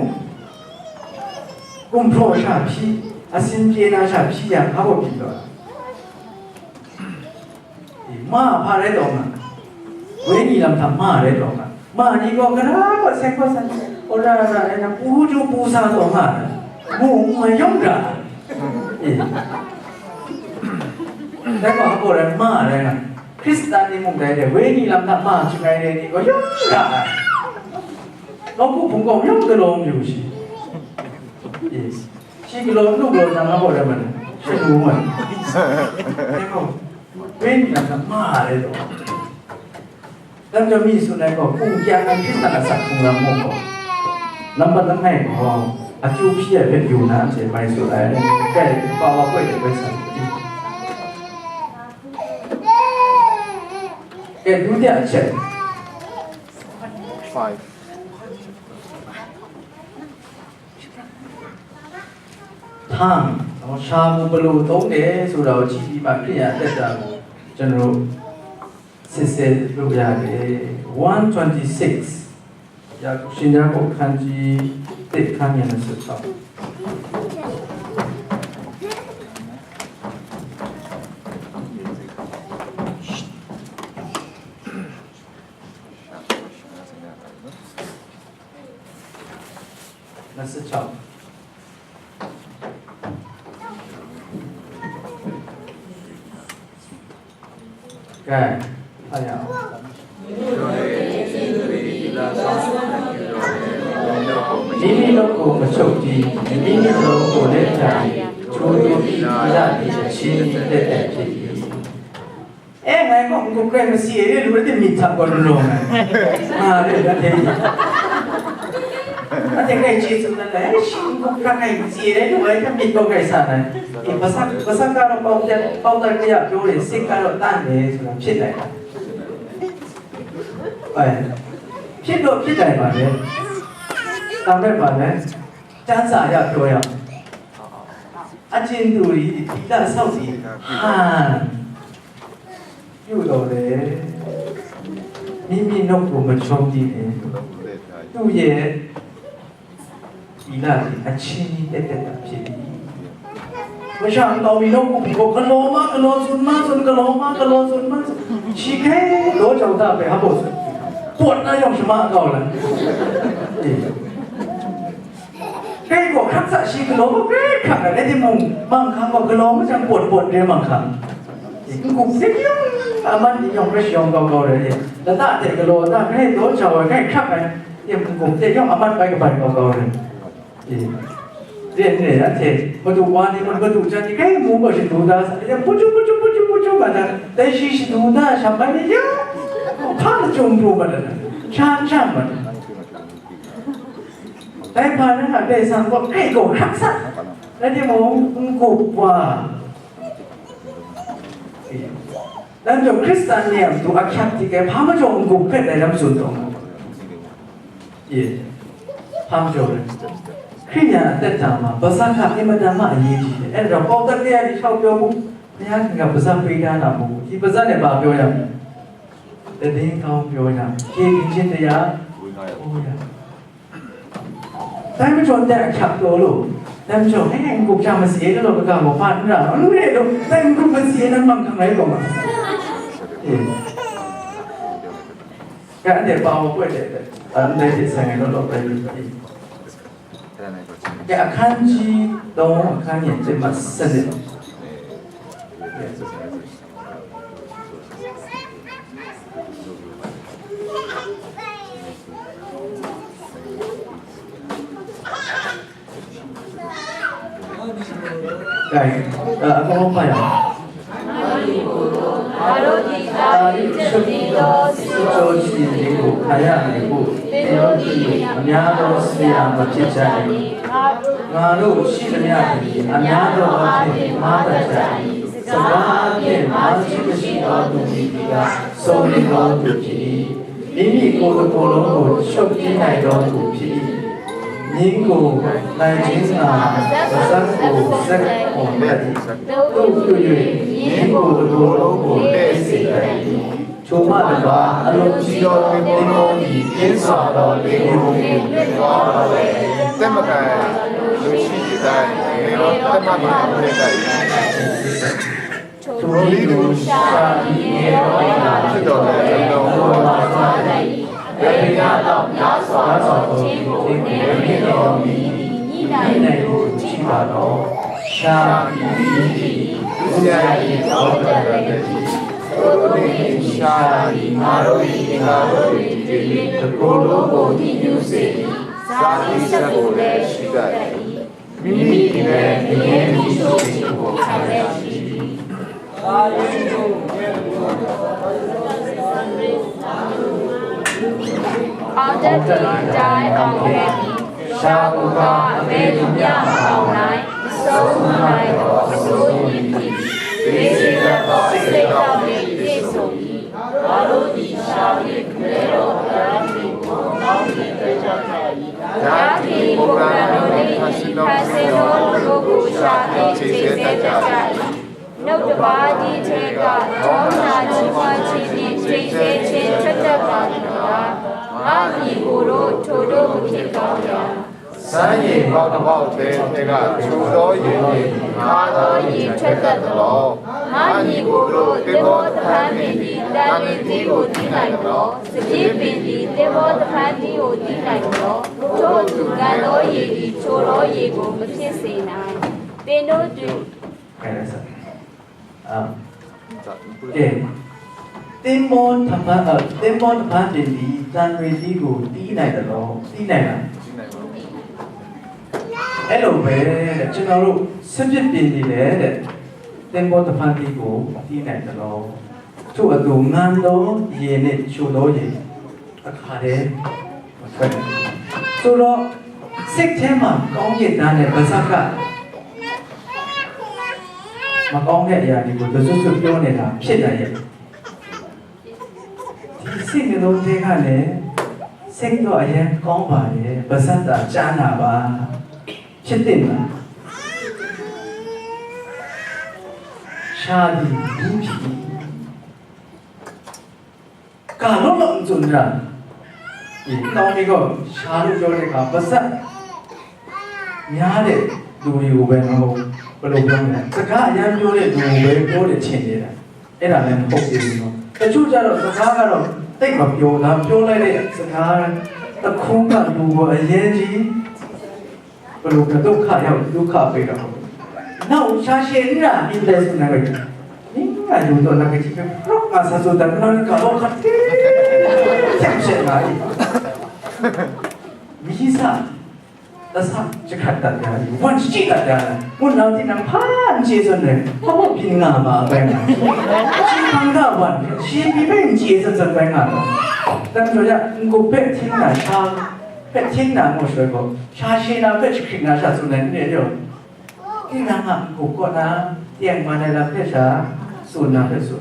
ကွန်ပျူတာ ဖြစ် အဆင်ပြေတာ ဖြစ်ရ ဘာမို့ ဖြစ်သွားလဲ။ မ ဘာလဲတော့မှာ။ ဝိညာဉ်လမ်းမှာ မ ရဲတော့မှာ။ မ ညီကော ကရာ ကော ဆက် ကော ဆက် ဟော ရ ရ ရ အဲ့ဒါ ပူ ကျိုး ပူ စား တော့မှာ။ ဘုံ မ ရုံးတာ။ အေး။ ဒါက ဟော ရ မ ရဲ က ခရစ်တန် နေ မုန်တိုင်း တဲ့ ဝိညာဉ်လမ်းမှာ မ ချင်တိုင်း တဲ့ ဒီ ကော ရုံးတာ။ တော့ ခု ဘုံ ကော ရုံး ကလော မျိုး ရှိ။ အေး။ ရှိ ကလော နှုတ် ကလော တန်ခါ ဟော ရ မ လဲ ရှစ် လူ မ လဲ ကော ဝိညာဉ်က မ ရဲ တော့။ တမ္ပမီ ဆိုတဲ့ ကော ပုံပြ ခရစ်သန် အစက် ခုံ လာ မဟုတ် ကော နံပါတ် တစ် နဲ့ ကော အကျိုးဖြစ်ရပ် ပဲ ယူနာ အဖြစ် မိုင်း ဆိုတာ နဲ့ ကဲ ပါဝါ ဖွဲ့ တဲ့ ဘက် ဆိုင် ကဲ ဒုတိယ အချက် five. Tongue နော်၊ ရှားကို ဘယ်လိုသုံးတယ်ဆိုတာကို ကြည့်ပြီးမှ ခရစ်ယာန်အသက်တာကို ကျွန်တော်တို့ စစ်ဆေးလို့ရတယ်။ One twenty-six ယာကုပ်၊ ရှင်ယာကုပ် ခန်းကြီးတစ် ခန်းငယ် နှစ်ဆယ့်ခြောက်။ နှစ်ဆယ့်ခြောက်။ ကဲ၊ ဖတ်ရအောင်။ မိမိလုပ်ကို မချုပ်တည်း၊ မိမိလုပ်ကို လက်ထပ်၍ ချိုးသူသည် သီလသည် အချဉ်းနှီး သက်သက်ဖြစ်၏။ အဲ ငါကော ကိုယ်ကိုယ်ကိုယ် မစီရင်တဲ့လူတွေ တမင်ထား ကော်တလွန်မယ်။ ဟာလေ၊ ဒါတည်း။ အဲ့ဒါကဲ ကျေးဇူးတင်တယ်။ ရှင်ကိုယ်ကိုယ်ကိုယ် မစီရင်တဲ့လူတွေ တမင် ကော်ကိုက်စားတယ်။ ဒီပါးစပ်၊ ပါးစပ်ကတော့ ပေါက်တဲ့၊ ပေါက်တဲ့ကရပြောတယ်၊ စိတ်ကတော့ တန့်တယ်ဆိုတာ ဖြစ်နိုင်တယ်။ အဲ၊ ဖြစ်တော့ ဖြစ်နိုင်ပါတယ်။ ဒါပေမဲ့ ဘာလဲ၊ ကျမ်းစာအရ ပြောရအောင်။ အကျဉ်သူသည် သီလစောင့်သည် ဟန်ပြုသော်လည်း၊ မိမိနှုတ်ကို မချုပ်တည်းနှင့်၊ သူ့ရဲ့သီလသည် အချဉ်းနှီး သက်သက်သာ ဖြစ်၏။ မရှောင်သော် မိမိနှုတ်ကို ကလောမ ကလောစွန်မစွန် ကလောမ ကလောစွန်မစွန် ရှိခဲ့သောကြောင့်သာပဲ ဟောက်ဆို ပွတ်နားယောင် ရှမအကောက်လမ်း။ အေး။ ကဲ ကော ခက်စက်ရှိ ကလော ကဲ ခက်တယ်။ အဲ့ဒီမုံ မင်ခမ်း ကော ကလော မစံ ပွတ်ပွတ် တဲ မင်ခမ်း။ ကို စိတ်ယုံ အမတ် ယုံ ရရှိ ယုံ ကော ကော ရဲ လတတဲ့ ကလော တ ကဲ တော့ ချော် ဝဲ ကဲ ခက်တယ်။ ဒီ ကို စိတ်ယုံ အမတ် ပိုင် ကပိုင် ကော ကော ရဲ။ အေး။ တဲ့ နဲ့ အထဲ ဘသူ ဝါ နေ မ ဘသူ ချာ ဒီ ကဲ မူ ဘ ရှိ ဒူ ဒါ စ ဒီ ပူ ချူ ပူ ချူ ပူ ချူ ပူ ချူ မ ဒါ တဲ ရှိ ရှိ ဒူ ဒါ ရှမ်း ပိုင်း နေ ယ ဖာ မ ကြုံ ပူ မ ဒါ ချာ ချာ မ ဒါ တိုင်ဖာ န က ပဲ ဆန် ကော ကဲ ကော ခက်စက် လက် ဒီ မောင် ကို ကွာ လ Anhte Hkristan ni a matu ahkyak hte hkye hpa majaw n-gup hkret ai lam tsun taw. Ye, hpa majaw rai. Hkriyen a atet hta ma, bazanhka ni madan ma a ye ji de. E rau pawk dat kaya di shau pyaw mu, Hkriyen hkingga bazanhka pring da na mu, di bazanhka e ba pyaw yang, tading kau pyaw yang, hkye byin chin de ya, o ya. Dai majaw ndai ahkyak taw lu. Dai majaw, eh, n-gup ja masi e law, kaga gaw hpa n ra, n re lu, dai n-gup masi e nan mang hkang rai gaw ma. Eh. Ga ndai pa wa poi de, a, ndai de sai ngai law law bai lu. Ya, ahkan ji dawng ahkan yen de ma san de. Dai, uh, abang pa ya. Ari shut ni lo si cho shi ni ku kaya ni ku. Tino ki nya lo si a ma chi cha ni. Nga lo shi le nya ni, a nya lo a ke ma ta cha ni. Sa ba a ke ma chi ka shi lo tu ni ki ga, so ni lo tu ki ni. မိမိကိုယ်တစ်ကိုယ်လုံးကို ချုပ်တည်းနိုင်သောသူဖြစ်၏။ ငြင်းကိုနိုင်ခြင်းငှာ ပါးစပ်ကို ဆက်ခွန်တတ်၏။ သို့ဖြစ်၍ ငြင်းကိုယ်တစ်ကိုယ်လုံးကို လှည့်စေတတ်၏။ ထိုမှတပါး အလွန်ကြီးသောသင်္ဘောသည် ပြင်းစွာသောလေကို လွင့်သွားသော်လည်း သက်မခံလူရှိစေတတ်၏။ ငရဲသက်မခံလွင့်တတ်၏။ ထိုနည်းတူ ရှားပြီးငရဲဝိညာဉ်ဖြစ်တော်လဲ အလွန်ဝါသွားတတ်၏။ အဘယ်အရာကြောင့်များစွာသောခြင်းကို ငရဲမြင်တော်မူသည် ညှိနှိုင်းကို ကြည့်ပါတော့။ ရှားပြီးငြိမ်သည် ဒုစရိုက်၏လောကဓာတ်လည်းဖြစ်သည်။ ထို့နည်းတူ ရှားသည် ငါတို့၏အင်္ဂါတို့တွင်တွေ့၍ တစ်ကိုယ်လုံးကို ညစ်ညူးစေသည်။ ဇာတိစက်ကိုလည်း ရှိတတ်၏။ မိမိသည်လည်း ငရဲမီးရှို့ခြင်းကို ခံရရှိသည်။ ကောင်းတတ်သည့်အတိုင်း အောင်ခဲ့သည်။ ရှားကိုသာ အဘယ်သူမျှမအောင်နိုင်၊ မဆုံးမနိုင်သော အစိုးရည်ဖြစ်သည်။ သေစေတတ်သော အဆိပ်အတောက်နှင့် ပြည့်စုံ၏။ ငါတို့သည် ရှား၍ ကမဲတော်အလံကို ကောင်းကင်ဘဝတွင် ကြွကြသည်။ ဓာတ်သည် ပုပ်ပံတို့နှင့် ဖန်ဆင်းသော သူတို့ကို ရှာ၍ ကျိန်ဆဲတတ်ကြ၏။ နှုတ်တပါးတည်းထဲက ထောမနာကြီးပွားခြင်းနှင့် ကျိန်ဆဲခြင်း ထွက်တတ်ပါသည်တကား။ ငါ့ညီအစ်ကိုတို့၊ ထိုသို့မဖြစ်ကောင်းရာ။ စမ်းရေပေါက်တစ်ပေါက်ထဲက ချိုသောရေနှင့် ခါသောရေ ထွက်တတ်သလော။ ငါ့ညီအစ်ကိုတို့၊ သင်္ဘောတဖၣ်ပင်သည် သံလွင်သီးကို သီးနိုင်သလော။ စပျစ်ပင်သည် သင်္ဘောတဖၣ်သီးကို သီးနိုင်သလော။ ထို့အတူ ငန်သောရေသည် ချိုသောရေကို မဖြစ်စေနိုင်။ သင်တို့တွင် ကဲ သင်္ဘောတဖၣ် အဲ သင်္ဘောတဖၣ်ပင်သည် သံလွင်သီးကို သီးနိုင်သလော။ သီးနိုင်လား။ အဲ့လိုပဲတဲ့ ကျွန်တော်တို့ စပျစ်ပင်တွေလည်းတဲ့ သင်္ဘောတဖၣ်သီးကို သီးနိုင်သလော။ ထို့အတူ ငန်သောရေနှင့် ချိုသောရေ အခါတည်းမထွက်နိုင်ဘူး။ ဆိုတော့ စိတ်ထဲမှာ ကောင်းကင်သားနဲ့ ပါးစပ်က မကောင်းတဲ့အရာတွေကို တစွတ်စွတ်ပြောနေတာ ဖြစ်နိုင်ရဲ့။ ဒီစိတ်နှလုံးထဲကလည်း စိတ်တော့အရမ်းကောင်းပါတယ်၊ ပါးစပ်သာကြားနာပါ။ ဖြစ်သင့်လား။ ရှားသည်မီးဖြစ်၏။ ကာလောလံစွန်ရာ ဒီတောင်းပြီးတော့ ရှားလို့ပြောတဲ့အခါ ပါးစပ်များတဲ့လူတွေကိုပဲနော် ဘယ်လိုပြောမလဲ၊ စကားအရမ်းပြောတဲ့လူကိုပဲ ပြောတယ်ထင်နေတာ။ အဲ့ဒါလည်း မဟုတ်သေးဘူးနော်။ တချို့ကျတော့ စကားကတော့ သိပ်မပြောတာ၊ ပြောလိုက်တဲ့စကား တစ်ခွန်းက လူကို အရမ်းကြီး ဘယ်လို ဒုက္ခရောက် ဒုက္ခပေးတာပေါ့။ နောက် ရှာရှည်နေတာ ဒီလဲဆိုနေပဲ။ နင်က လူတော့ နာကကြီးပဲ ဘလောက် ငါ ဆာဆိုတန် ဘလောက် ကတော့ ခတ်တယ်။ ဖြတ်ချက်လာပြီ။ မီးစ တစ ရခတ်တတ်ကြပြီ။ ဝမ်ရှိတတ်ကြတယ်။ မွန်းနောက် ဒီနောက် ဖမ်း ကျေးဇူးနဲ့ ဟောဖို့ ပြင်ငါပါပဲ။ ရှင်ဘုရား ဝမ် ရှင် ဘယ် ကျေးဇူး စံးပဲ ငါတော့ တန်တော်ရ ကိုယ့်ဘက် ထင်းလာ ရှား ဖက်ချင်းနာမော်ရွှဲကို ရှာရှည်နာဖက် ချစ်ခင်နာရှာဆိုနိုင်တဲ့ ရော ဒီနာက ကိုယ့်ကိုယ်နာ တရားမှန်တဲ့ လက်ဖက်ရှာ ဆိုနာဖက်ဆို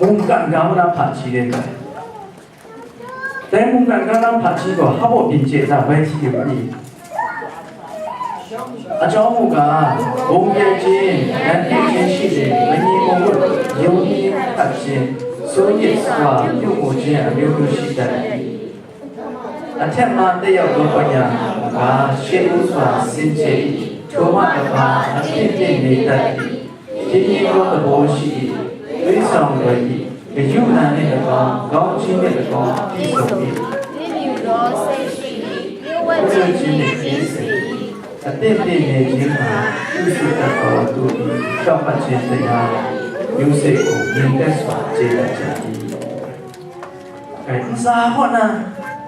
mungkan ga ma na hpaji rai ai. Dai mungkan ga na hpaji gaw hpa baw byin chye ai ta bai hti yu ga ni? အကြောင်းမူကား၊ ပုံပြခြင်း၊ ရန်ပြုခြင်းရှိလေ၊ မငြိမ်မဝုတ်ရုံးနှီးခတ်ခြင်း၊ စိုးရိမ်စွာပြုမူခြင်းအမျိုးမျိုးရှိတတ်၏။ အထက်မှတက်ရောက်သောပညာမူကား၊ ရှေ့ဦးစွာဆင်ခြင်၊ ထိုမှတပါအသင့်သင့်နေတတ်၏။ တည်ငြိမ်သောသဘောရှိ၏။ သွေးဆောင်လွယ်၏။ ဂရုဏာနှင့်၎င်း၊ ကောင်းခြင်းနှင့်၎င်းပြည့်စုံ၏။ လျစ်လျူသောစိတ်ရှိ၏။ လျှို့ဝှက်ခြင်းနှင့်ကင်းစင်၏။ အသင့်သင့်နေခြင်းမှာ ပြုစုတတ်သောသူသည် ဖြောင့်မတ်ခြင်းတရားမျိုးစေ့ကို ငြိမ်သက်စွာ ကျေနပ်ကြ၏။ အဲ၊ နစားဟောက်နှံ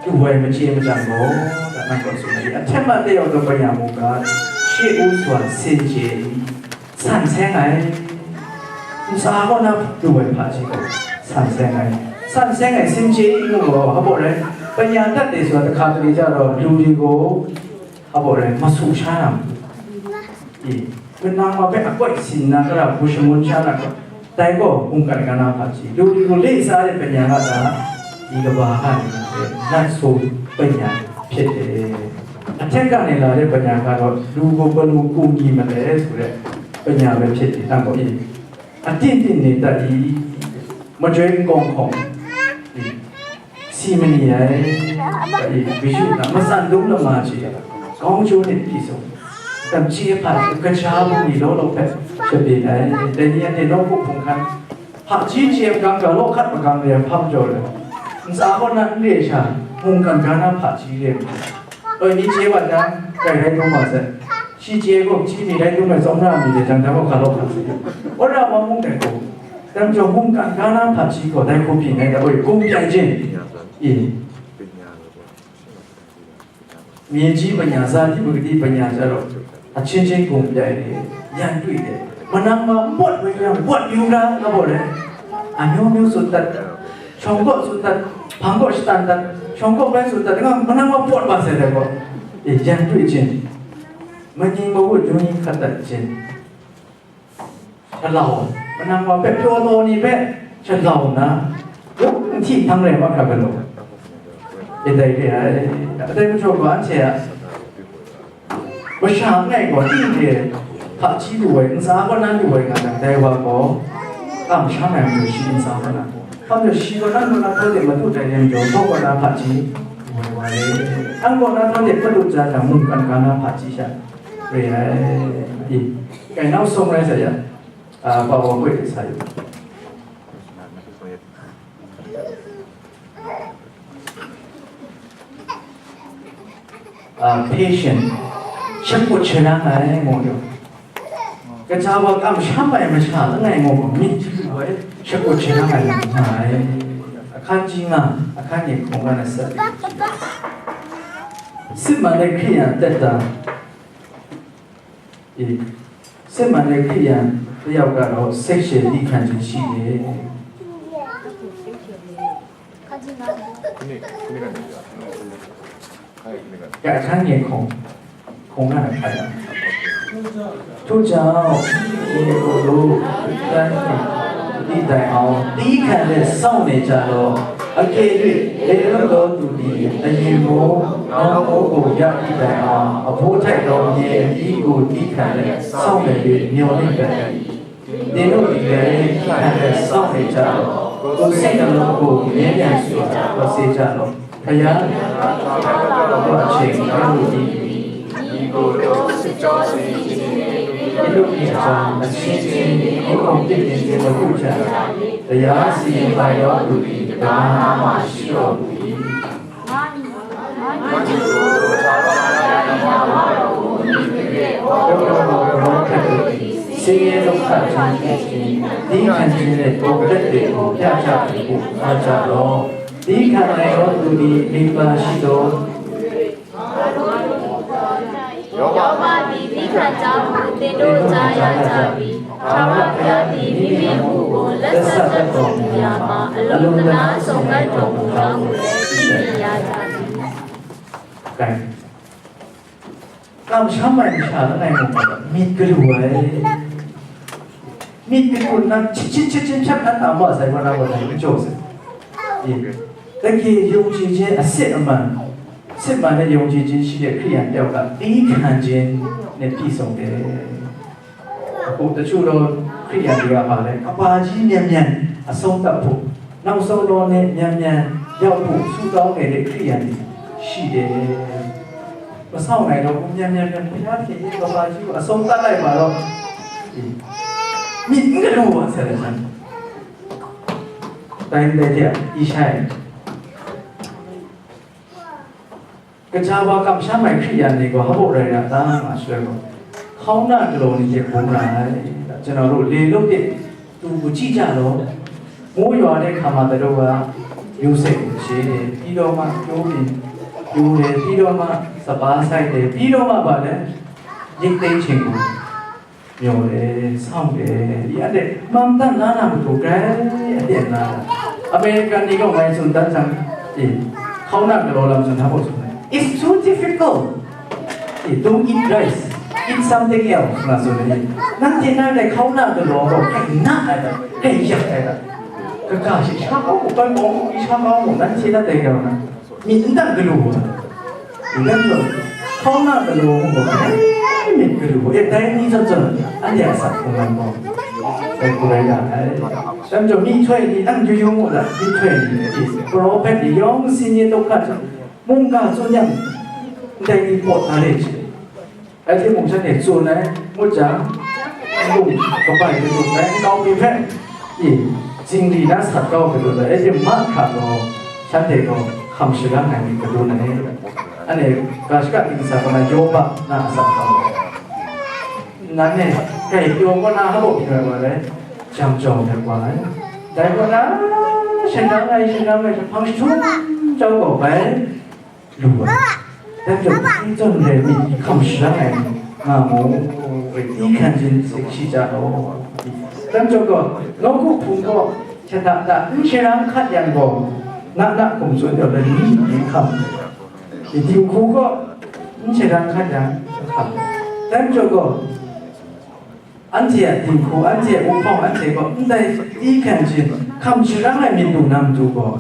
သူဝဲမချေမတန်ကော တတ်မှတ်သောဆိုရင် အထက်မှတ်တဲ့အောင်သောပညာမူကား ရှေ့ဦးစွာဆင်ခြင် ဆန်ဆဲငိုင် နစားဟောက်နှံသူဝဲဖာချေကို ဆန်ဆဲငိုင် ဆန်ဆဲငိုင် ဆင်ခြင်မှုကို ဟုတ်ပေါ့လေ။ ပညာတတ်တယ်ဆိုတာ တစ်ခါတလေကျတော့ လူတွေကို ဟုတ်ပေါ့လေ၊ မဆူရှားတာမဟုတ်ဘူး။ အေး၊ မနာမှာပဲ အကွက်ဆင်နာကရာ ဘူရှမွန်ရှားတာက တိုင်ကော မုန်ကတ်ကဏ္ဍဖာချေ လူတွေကို လေးစားတဲ့ပညာကသာ ဒီကဘာကနေလာတဲ့ နတ်ဆိုပညာဖြစ်တယ်။ အထက်ကနေလာတဲ့ပညာကတော့ လူကိုဘယ်လိုကူညီမလဲဆိုတဲ့ပညာပဲဖြစ်တယ်။ တန်ဖိုး အေး၊ အတင့်တင့်နေတတ်သည်။ မကြွင်းကောင်းခေါင် စီမံနေရတယ်။ ဂရုဏာ၊ မစံ့ဒုံးလမာချေ၊ ကောင်းကျိုးနဲ့ပြည့်စုံ၊ တမ္ပချေဖတ်၊ ကချားမှုတွေလောလောဖက်ဖြစ်နေတယ်။ တနည်းအားဖြင့် လောကုတ္တရာဖုန်ခမ်း ဖတ်ကြီးကျယ်ကံကလောခတ်ပကံတွေဖတ်ကြော်တယ်။ နစားဟောက်နှံတဲ့ရှာ မုန်ကတ်ကဏ္ဍဖာချေတဲ့။ အင်း ဒီကျဲပါတန်း ကြိုက်တိုင်းသုံးပါစက်။ ရှိကျဲကို ချီးမီတိုင်းသုံးမယ် စောင့်ရမည်လေ တန်တန်ကိုခါလောက်ခါစီ။ ဝရဝမုန်းတယ်ကို တန်ကြောင့် မုန်ကတ်ကဏ္ဍဖာချေကို တိုင်းကိုပြင်နိုင်တဲ့ ကိုယ်ကိုပြိုင်ခြင်း။ အေး။ မြေကြီးပညာ၊ ဇာတိပကတိပညာကျတော့ အချင်းချင်းကိုပြိုင်တယ်၊ ရန်တွေ့တယ်။ မနန်းမှာ ပွတ်ဝေးရန် ပွတ်ယူရန်လို့ပေါ့လေ။ အမျိုးမျိုးဆိုတတ်၊ ခြုံကော့ဆိုတတ်၊ ဖန်ကော့ရှတန်တတ်၊ ခြုံကော့ပဲဆိုတတ်၊ ဒါကမနန်းမှာ ပွတ်ပါစေတယ်ပေါ့။ ရန်တွေ့ခြင်း၊ မငြိမ်မဝုတ်ရုံးရင်းခတ်တတ်ခြင်း၊ ခြေလောင်၊ မနန်းမှာပဲ ပြောတော်နေပဲ ခြေလောင်တာ၊ ရုပ်ထိทั้งหลายမှာခါကလို့ ရတဲ့ရတဲ့ အတိတ်မချိုးပါချေရ မရှာနိုင်ကော တိတိ ဖတ်ကြည့်လို့ဝဲ နစားကော နန်းလို့ဝဲ ကတည်းက တဲဝါကော ကမ်ရှမ်းနိုင်လို့ ရှိနစားကော နန်း။ ဘာလို့ရှိကော နန်းလို့ နန်းတော့တယ် မတူတယ် ညံ့တော့ ဘောကနာ ဖတ်ကြည့်ဝဲဝဲ။ အန်ကော နန်းတော့တယ် မတူကြတာ မုန်ကနကနာ ဖတ်ကြည့်ရ ရယ်။ ဒီကဲ နောက်ဆုံးလိုက်စရာ အာ ပါဝါခွင့်စာရုပ်။ အာ patient ရှက်ဖို့ချင်တာငါ့မောင်တို့။ ကစားဝါကမ်ရှမ်းပိုင်မရှာငါ့မောင်ကို မြင့်ကြီးဝဲ ရှက်ဖို့ချင်တာငါ့မောင်။ အခန်းကြီးငါး အခန်းငယ်ခုနစ်နဲ့ဆယ့်လေး။ စစ်မှန်တဲ့ခရစ်ယာန်အသက်တာ အေး စစ်မှန်တဲ့ခရစ်ယာန်တစ်ယောက်ကတော့ စိတ်ရှည်သည်းခံခြင်းရှိတယ်။ ခန်းကြီးငါးခုနစ်၊ ခုနစ်ကနေပြ။ ကဲ အခန်းငယ်ခုနစ်၊ ခုနစ်ကနေဖတ်ရအောင်။ ထို့ကြောင့်၊ ညီအစ်ကိုတို့၊ ခရစ်ယာန်သတိတိုင်အောင် သည်းခံလျက်စောင့်နေကြလော့။ အကယ်၍ လေလွတ်သောသူသည် အရင်မိုး နောက်မိုးကို ရသည့်တိုင်အောင် အဘိုးထိုက်သော မြေအသီးကို သည်းခံလျက် စောင့်နေ၍ မျှော်လင့်တတ်သည်။ သင်တို့သည်လည်း သည်းခံလျက် စောင့်နေကြလော့။ ကိုယ်စိတ်နှလုံးကို မြဲမြံစွာ စောင့်စေကြလော့။ ဘုရားအချိန်ရောက်လုနီးပြီ။ ညီအစ်ကိုတို့ စစ်ကြောစီရင်ခြင်းနှင့် လွတ်လုမည်အကြောင်း အချင်းချင်း ငြင်းခုံပြစ်တင်ခြင်း မပြုကြနှင့်။ တရားစီရင်ပိုင်သောသူသည် တပါးအနားမှာ ရှိတော်မူ၏။ ဒုက္ခကို သဘောထက်သည်။ ဆင်းရဲဒုက္ခ ကြုံတွေ့ခြင်း၊ သည်းခံခြင်းနှင့် ပုံသက်သေကို ပြကြသည်ဟု မှာကြလော့။ သည်းခံနိုင်သောသူသည် မိဘရှိသော ယောဘသည် သည်းခံကြောင်းကို သင်တို့ကြားရကြပြီ။ ထာဝရဘုရားသည် မိမိအမှုကို လက်စတင်တော်မူရာမှာ အလွန်သနားစုံလိုက်တော်မူကြောင်းကိုလည်း သိမြင်ရကြပြီ။ ကဲ ကမ်ရှမ်းပိုင်မရှာလ ငါ့မောင်က မြစ်ကလူဝဲ မြစ်ကလူ နန်းချစ်ချစ်ချစ်ချစ် ဖြတ်သန်းတာ မဆိုင်ဝါနာဝါနိုင် မကြောက်စေ။ တကယ်ယုံကြည်ခြင်း အစစ်အမှန် စစ်မှန်တဲ့ယုံကြည်ခြင်းရှိတဲ့ခရစ်ယာန်တစ်ယောက်ကသည်းခံခြင်းနဲ့ပြည့်စုံတယ်။ အခုတချို့သောခရစ်ယာန်တွေကပါလဲကဘာကြီးမြန်မြန်အဆုံးသတ်ဖို့နောက်ဆုံးတော့နဲ့မြန်မြန်ရောက်ဖို့ဆုတောင်းနေတဲ့ခရစ်ယာန်တွေရှိတယ်။ မဆောင်နိုင်တော့ဘူးမြန်မြန်မြန်ဘုရားသခင်ရဲ့ကဘာကြီးကိုအဆုံးသတ်လိုက်ပါတော့ဒီမြင့်ကလို့ပါဆက်တယ်ဆန်းတိုင်းတဲ့ကြည့်အီးရှိုင်း ကကြာပါကမ်ရှမ်းမိုင်ခရစ်ယာန်တွေကိုဟောဖို့ရတာတန်းမှာဆွဲဖို့ခေါင်းနာကလော်နေချက်ပုံလာတယ်ကျွန်တော်တို့လေလုတ်တဲ့သူကိုကြည့်ကြတော့မိုးရွာတဲ့ခါမှာတတို့ကယူစိတ်ကိုရှည်တယ်ပြီးတော့မှကျိုးပြီးကျိုးတယ်ပြီးတော့မှစပားဆိုင်တယ်ပြီးတော့မှဗာလဲရိတ်သိမ်းခြင်းကိုမျော်တယ်စောင့်တယ်ဒီအဲ့တဲ့မှန်တမ်းနာနာကိုကြိုက်အတဲ့နာအမေရိကန်နေတော့ဝိုင်းစုံတန်းဆန်းအေးခေါင်းနာကလော်လမ်းစုံထားဖို့ဆိုတယ် It's too difficult. Hey, don't eat rice. Eat something else. ငါဆိုနေနန်းတင်တဲ့ခေါင်းနာကလော်တော့ခိုင်နာအဲ့ဒါခိုင်ရက်အဲ့ဒါကကရှိရှားကောင်းကိုပန်းကောင်းကိုရှားကောင်းကိုနန်းတင်တဲ့ကြောင်နန်းတင်ကလို့ဒီကလို့ခေါင်းနာကလော်ကိုခိုင်နေကလို့အဲ့တိုင်းကြီးစက်စက်အဲ့ဒီအစားကိုလမ်းကောင်းပဲကိုရရအဲ့ဒါကြောင့်မိထွေးဒီအန်ယူယုံမို့လားမိထွေးဒီပရောဖက်ဒီယောင်စင်းရဲ့ဒုက္ခကြောင့် မုန်ကာစွန်းညံ့တိုင်ဒီပေါ်လာတဲ့ချေအဲ့ဒီမုန်ဆန်းနဲ့စွန်းနဲ့မွတ်ချံမုန်ကပိုင်တို့တိုင်းကောင်းပြီဖက်ဒီစင်လီနားဆက်ကောင်းပြီလို့အဲ့ဒီမတ်ခါတော့ဆန်းတဲ့တော့ခမ်ရှိလာနိုင်ပြီလို့လည်းအဲ့ဒီကာရှကတိစာကမှယောဘနားဆက်ကောင်းနားနဲ့ကဲပြောကနာဟောပြောပါလေချံကြောင်တယ်ကွာဒါကနာရှင်တော်ငါရှင်တော်ငါဖောင်းချုံးကြောက်တော့ပဲ လူဝဲတမ်းကြောင့်တင်းကျပ်တဲ့မိခမ်ရှမ်းနိုင်ငါမို့ဝဲတီးခံခြင်းစိတ်ရှိကြတော့တမ်းကြောင့်တော့လောကုဖုံတော့ချက်တာတာအင်းရှေရန်ခတ်ရန်ကိုနာနာကုံစွန်တော့လည်းနီးနီးခမ်ဒီဒီခုကင်းရှေရန်ခတ်ရန်ခမ်တမ်းကြောင့်တော့ Anhte a dinghku, anhte a wuhpawng, anhte gaw ndai i hkyen hte hkam sharang ai myit du na matu gaw,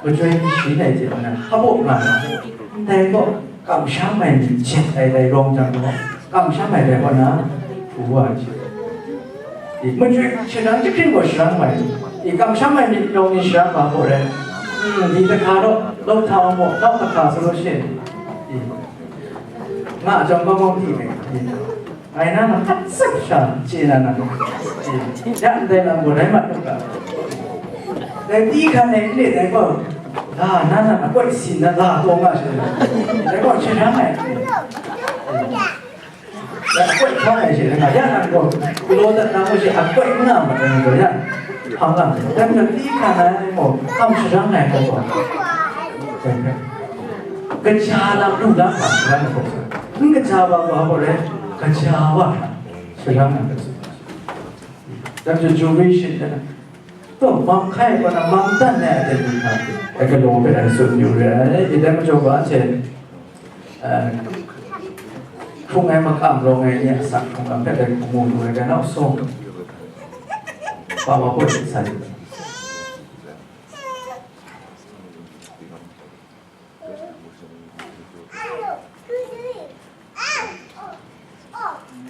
majoi ni shi nai hte mung na hpa baw nga ai, ndai gaw kamsham ai myit jet ai dai rawng jang gaw, kamsham ai dai kaw na, hpu wa ai hte, majoi sharang chyahkring gaw sharang mai, i kamsham ai myit rawng ni sharang ma gaw rai, mm, di da hka law, law hta wa maw, nau da hka sa law she, i, nga a jawng gaw gaw di mai, i, Ngai na na hkat sat sha chye na na, ya ndai lam gaw rai mat u ga. Dai di hkan ai n re dai gaw, la na na akwai sin na la taw nga she, dai gaw she hpang ai. Dai akwai hpang ai she, dai nga ya nan gaw, galaw dat na gaw she akwai n nga mat ai gaw ya, hpang nga. Dai gaw di hkan ai gaw, hkam sharang ai gaw gaw. Kaja lam lu lam hkam sharang ai gaw. N kaja wa gaw gaw rai, kaja wa. Shayang na kasu. Dam ju ju wi shin da na. To, mam hkai wa na, mam dan na, a dan ni hta, a galaw hpe a sun yu re ai, i dai majaw ga hte, eh, hkrung ai makam rawng ai ni a asak hkrung ai hpe dai hkung mu lu ai, dai nau sawng, pa wa poi hte sa yu.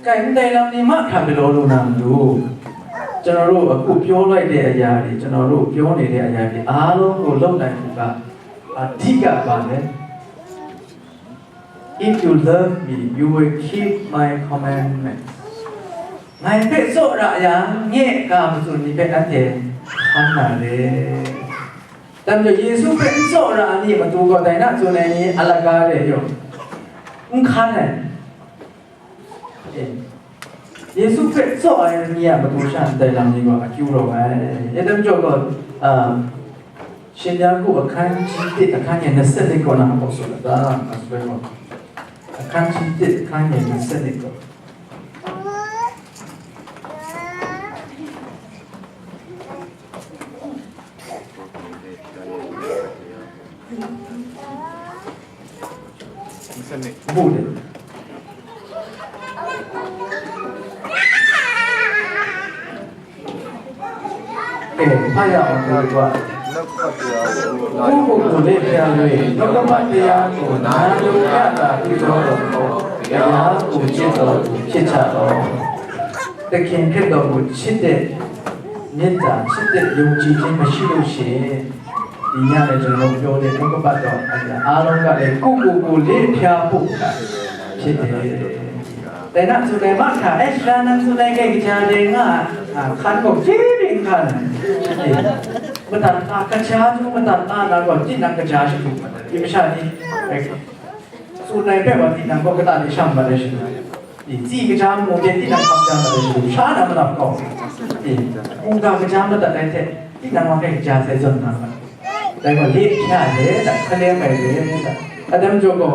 ကဲ မတိုင်လမ်းနေမှခံပြီးလို့လို့နံတို့ကျွန်တော်တို့အခုပြောလိုက်တဲ့အရာတွေကျွန်တော်တို့ပြောနေတဲ့အရာတွေအားလုံးကိုလုပ်နိုင်ဖို့ကအဓိကပါပဲ If you love me, you will keep my commandments. ငါ့ဘက်စော့ရအရာငဲ့ကမစုံနေဘက်အတဲ့ခမ်းနာလေ။ ဒါကြောင့်ယေရှုခရစ်စော့ရအနည်းမတူတော့တိုင်းနာဆိုနေရင်အလကားလေရော။ ခမ်းနာ။ ယေရှုခရစ်စော့အရာနည်းမတူရှာတဲ့လမ်းနေကအကျိုးတော်ပဲ။ အဲဒါကြောင့်အာရှင်ယာကုပ်အခန်းကြီးတစ်အခန်းငယ်နှစ်ဆယ့်နှစ်ကိုနားမှာဆိုတော့ဒါအစွဲတော့အခန်းကြီးတစ်အခန်းငယ်နှစ်ဆယ့်နှစ်ကို Bule. Eh, haya ang kagwa. ကိုယ့်ကိုယ်ကိုယ်လက်ဖျား၍၊ နှုတ်ကပတ်တရားကို နားယူရတာ ပြုသော်လည်း၊ ဘုရားကို ချစ်တော်သူ ဖြစ်ကြလော့။ သခင်ခရစ်တော်ကို ချစ်တဲ့မေတ္တာ၊ ချစ်တဲ့ယုံကြည်ခြင်း မရှိလို့ရှိရင်၊ ဒီညနေ ကျွန်တော်ပြောတဲ့ နှုတ်ကပတ်တော်အရာအားလုံးကလည်း ကိုယ့်ကိုယ်ကိုယ်လက်ဖျားဖို့ ဖြစ်တယ်။ แต่ณสุดท้ายมาค่ะ เอ๊ะ ฉะนั้นสุดท้ายแกจะเด้งอ่ะ อ่า คันบอก เจ๊เด้งคัน မတန်တာကကြားသူ မတန်တာနာတော့ တိနံကကြားရှိသူ ဒီမရှာနေ သူနိုင်ပဲ့ပါ တိနံကောကတာနေ ရှမ်းပါတယ်ရှင်။ ဒီစီကကြားမှုတဲ့ တိနံကောကကြားပါတယ်ရှင်။ ရှားတာမလားကော။ ဒီမူကကြားမတတ်တဲ့ တိနံကောကကြားဆဲစွမ်းနာပါ။ ဒါကလေ့ဖြတ်တယ် ဒါခလဲပိုင်တယ်။ အတမ်းကျော်ကော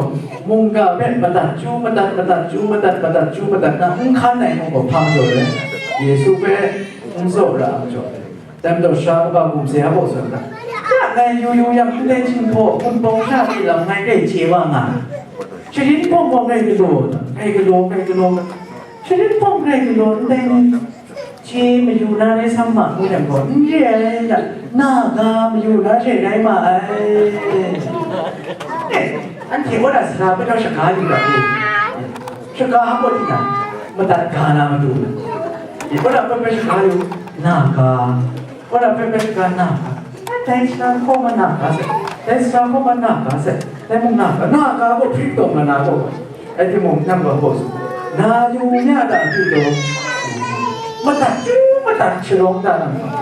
မူကပဲ့ မတတ်ကျူ မတတ် မတတ်ကျူ မတတ် မတတ်ကျူ မတတ်နာ အခန်းနိုင်မှုကို ဖမ်းကျော်တယ်။ ယေရှုပဲ ဦးစော့ရအောင်ကျော်တယ်။ တမ်းတော့ ရှားကဘဘူးဆရာပေါ့ဆိုတာ။ ငါယူယူရတဲ့ချင်းဖို့ ဘုံပုံရပြီလား ငါ့ရဲ့ခြေဝါငါ။ ချစ်ရင်ပုံပုံနဲ့ကလို့ ငါ့ကလို့ ငါ့ကလို့ ချစ်ရင်ပုံနဲ့ကလို့ တဲ့ခြေမယူနာတဲ့ဆမ်းမကိုလည်းပေါ့ ငရဲကနာကမယူနာတဲ့တိုင်းမှာအဲ။ အဲ့ဒီဟောတာစကားဘယ်တော့စကားယူတာလဲ။ စကားဟောတာမတတ်ကာနာမတူဘူး။ ဒီဟောတာပဲပဲစကားယူနာက ဟောတာပဲပဲကနာက တိုင်းစံခေါ်မနာကစတိုင်းစံခေါ်မနာကစတိုင်းမနာကနာကကိုဖြစ်တော့မနာတော့အဲ့ဒီမုံနံပါတ်ဟုတ်နာယူမြတာဖြစ်တော့မတတ်ကျူမတတ်ချောင်းတာနံပါတ်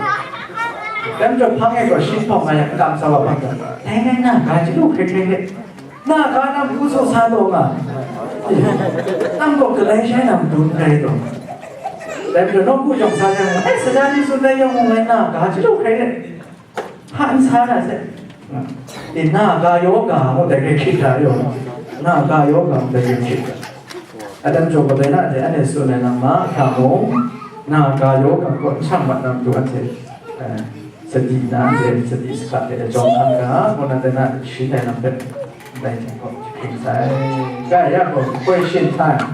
တမ်းကြောင့်ဖမ်းခဲ့တော့ရှင်းဖောက်မှရကမ်းစားပါပါတိုင်းနဲ့နာကကျူခဲခဲခဲ နာကနဘူးဆိုစားတော့မှာတမ်းတော့ကလေးရှဲနံဒုံးခဲတော့တမ်းတော့ကူကြောင့်စားရမှာအဲစကားလေးဆိုတဲ့ရုံနဲ့နာကကျူခဲခဲဟန်စားတာစက်ဒီနာကယောဂါဟုတ်တယ်ခေတ်တာရောနာကယောဂါဟုတ်တယ်ခေတ်တာအတမ်းကြောင့်ပယ်နာတဲ့အဲ့နဲ့ဆိုနေတော့မှအခါမို့နာကယောဂါကိုချမှတ်တော့သူအထက်အဲ စတိနာစေစတိစကတဲ့ကြောင့်အခါဘုရားတနာရှိတဲ့နောက်ပဲလိုက်တဲ့ကိုခင်ဆိုင်ကြရတော့ question time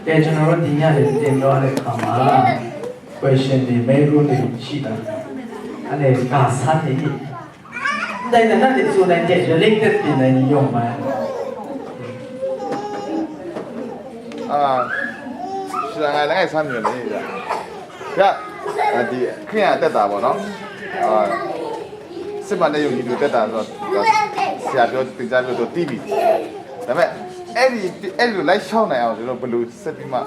ကဲကျွန်တော်တို့ဒီညနေတင်တော့တဲ့အခါမှာ question တွေမေးခွန်းတွေရှိတာအဲ့လေကာဆန်းနေ တိုင်တနာ့တွေဆိုနိုင်တဲ့ related တွေနဲ့ညွှန်ပါအာရှင်ငါလည်းဆမ်းနေလေဗျာဒီခရစ်ယာန်တက်တာပေါ့နော်အာစစ်မှန်တဲ့ယုံကြည်သူတက်တာဆိုတော့ဆရာပြောသင်ကြားပြောတော့တီးပြီဒါပေမဲ့အဲ့ဒီအဲ့ဒီလိုလိုက်ရှောင်းနိုင်အောင်ကျွန်တော်ဘယ်လိုဆက်ပြီးမှ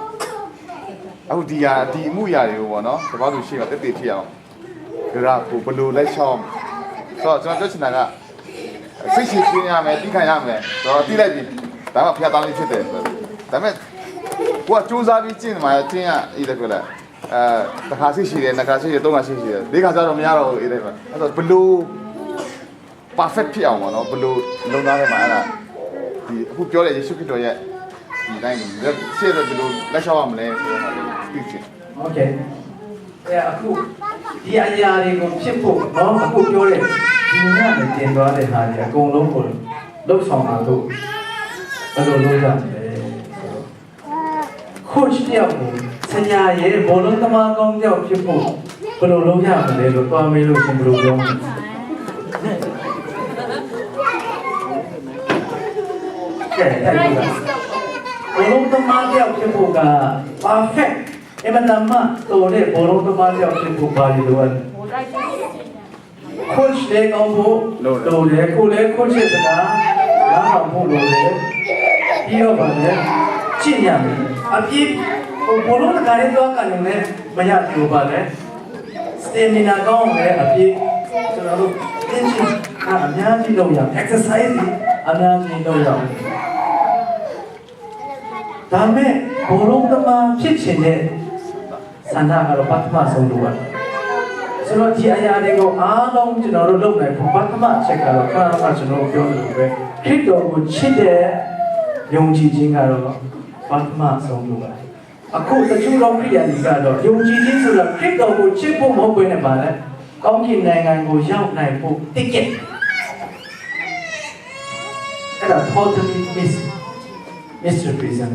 အခုဒီဟာဒီအမှုအရာတွေကိုပေါ့နော်တပားသူရှိမှတက်တည်ဖြစ်အောင် ကြရာကိုဘယ်လိုလိုက်ရှောင်ဆိုတော့ကျွန်တော်ပြောချင်တာကစိတ်ရှည်ရှင်းရမယ်တီးခံရမယ်ဆိုတော့တီးလိုက်ပြီဒါမှဖျက်သားလေးဖြစ်တယ်ဆိုတော့ဒါပေမဲ့ကိုကစူးစမ်းပြီးကျင့်နေမှာကျင့်ရအေးတယ်ပြောလဲအဲတစ်ခါစိတ်ရှည်တယ်နှစ်ခါစိတ်ရှည်သုံးခါစိတ်ရှည်တယ်လေးခါကျတော့မရတော့ဘူးအေးတယ်ပြောအဲ့တော့ဘယ်လို perfect ဖြစ်အောင်ပေါ့နော်ဘယ်လိုလုပ်သားထဲမှာအဲ့ဒါဒီအခုပြောတဲ့ယေရှုခရစ်တော်ရဲ့ဒီတိုင်းကိုရှေ့တော့ဘယ်လိုလိုက်လျှောက်ရမလဲဆိုတဲ့ဟာကိုသိချင် Okay အဲအခုဒီအရာတွေကိုဖြစ်ဖို့နော်အခုပြောတဲ့ဒီညနေတင်သွားတဲ့ဟာတွေအကုန်လုံးကိုလှုပ်ဆောင်တာလို့ဘယ်လိုလုပ်ရမလဲဆိုတော့ coach တယောက်ကိုဆရာရဲ့ဘောလုံးသမားကောင်းတယောက်ဖြစ်ဖို့ဘယ်လိုလုပ်ရမလဲလို့တွားမေးလို့ရှင်ဘယ်လိုပြောမလဲကဲအဲ့ဒါဘောလုံးသမားတယောက်ဖြစ်ဖို့က perfect အင်မတန်မှတော်တဲ့ဘောလုံးသမားတယောက်ဖြစ်ဖို့ဘာတွေလိုအပ်လဲ coach လည်းကောင်းဖို့လိုတယ်ကိုယ်လည်း coach ရဲ့စကားနားထောင်ဖို့လိုတယ်ပြီးတော့ဗာလဲကျင့်ရမယ်အပြည့်ဟိုဘောလုံးတခါလေးသွားကန်နေလဲမရဘူးဗာလဲ stamina ကောင်းအောင်လည်းအပြည့်ကျွန်တော်တို့သင်ချင်တာအများကြီးလုပ်ရအောင် exercise တွေအများကြီးလုပ်ရအောင် ဒါပေမဲ့ဘောလုံးသမားဖြစ်ချင်တဲ့ဆန္ဒကတော့ပထမဆုံးလိုအပ်တယ်။ဆိုတော့ဒီအရာတွေကိုအားလုံးကျွန်တော်တို့လုပ်နိုင်ဖို့ပထမအချက်ကတော့ခုနကကျွန်တော်တို့ပြောသလိုပဲခရစ်တော်ကိုချစ်တဲ့ယုံကြည်ခြင်းကတော့ပထမဆုံးလိုအပ်တယ်။အခုတချို့သောခရိယန်တွေကတော့ယုံကြည်ခြင်းဆိုတာခရစ်တော်ကိုချစ်ဖို့မဟုတ်ဘဲနဲ့ပါလေ။ကောင်းကင်နိုင်ငံကိုရောက်နိုင်ဖို့တစ်ကက် တ totally mis misrepresent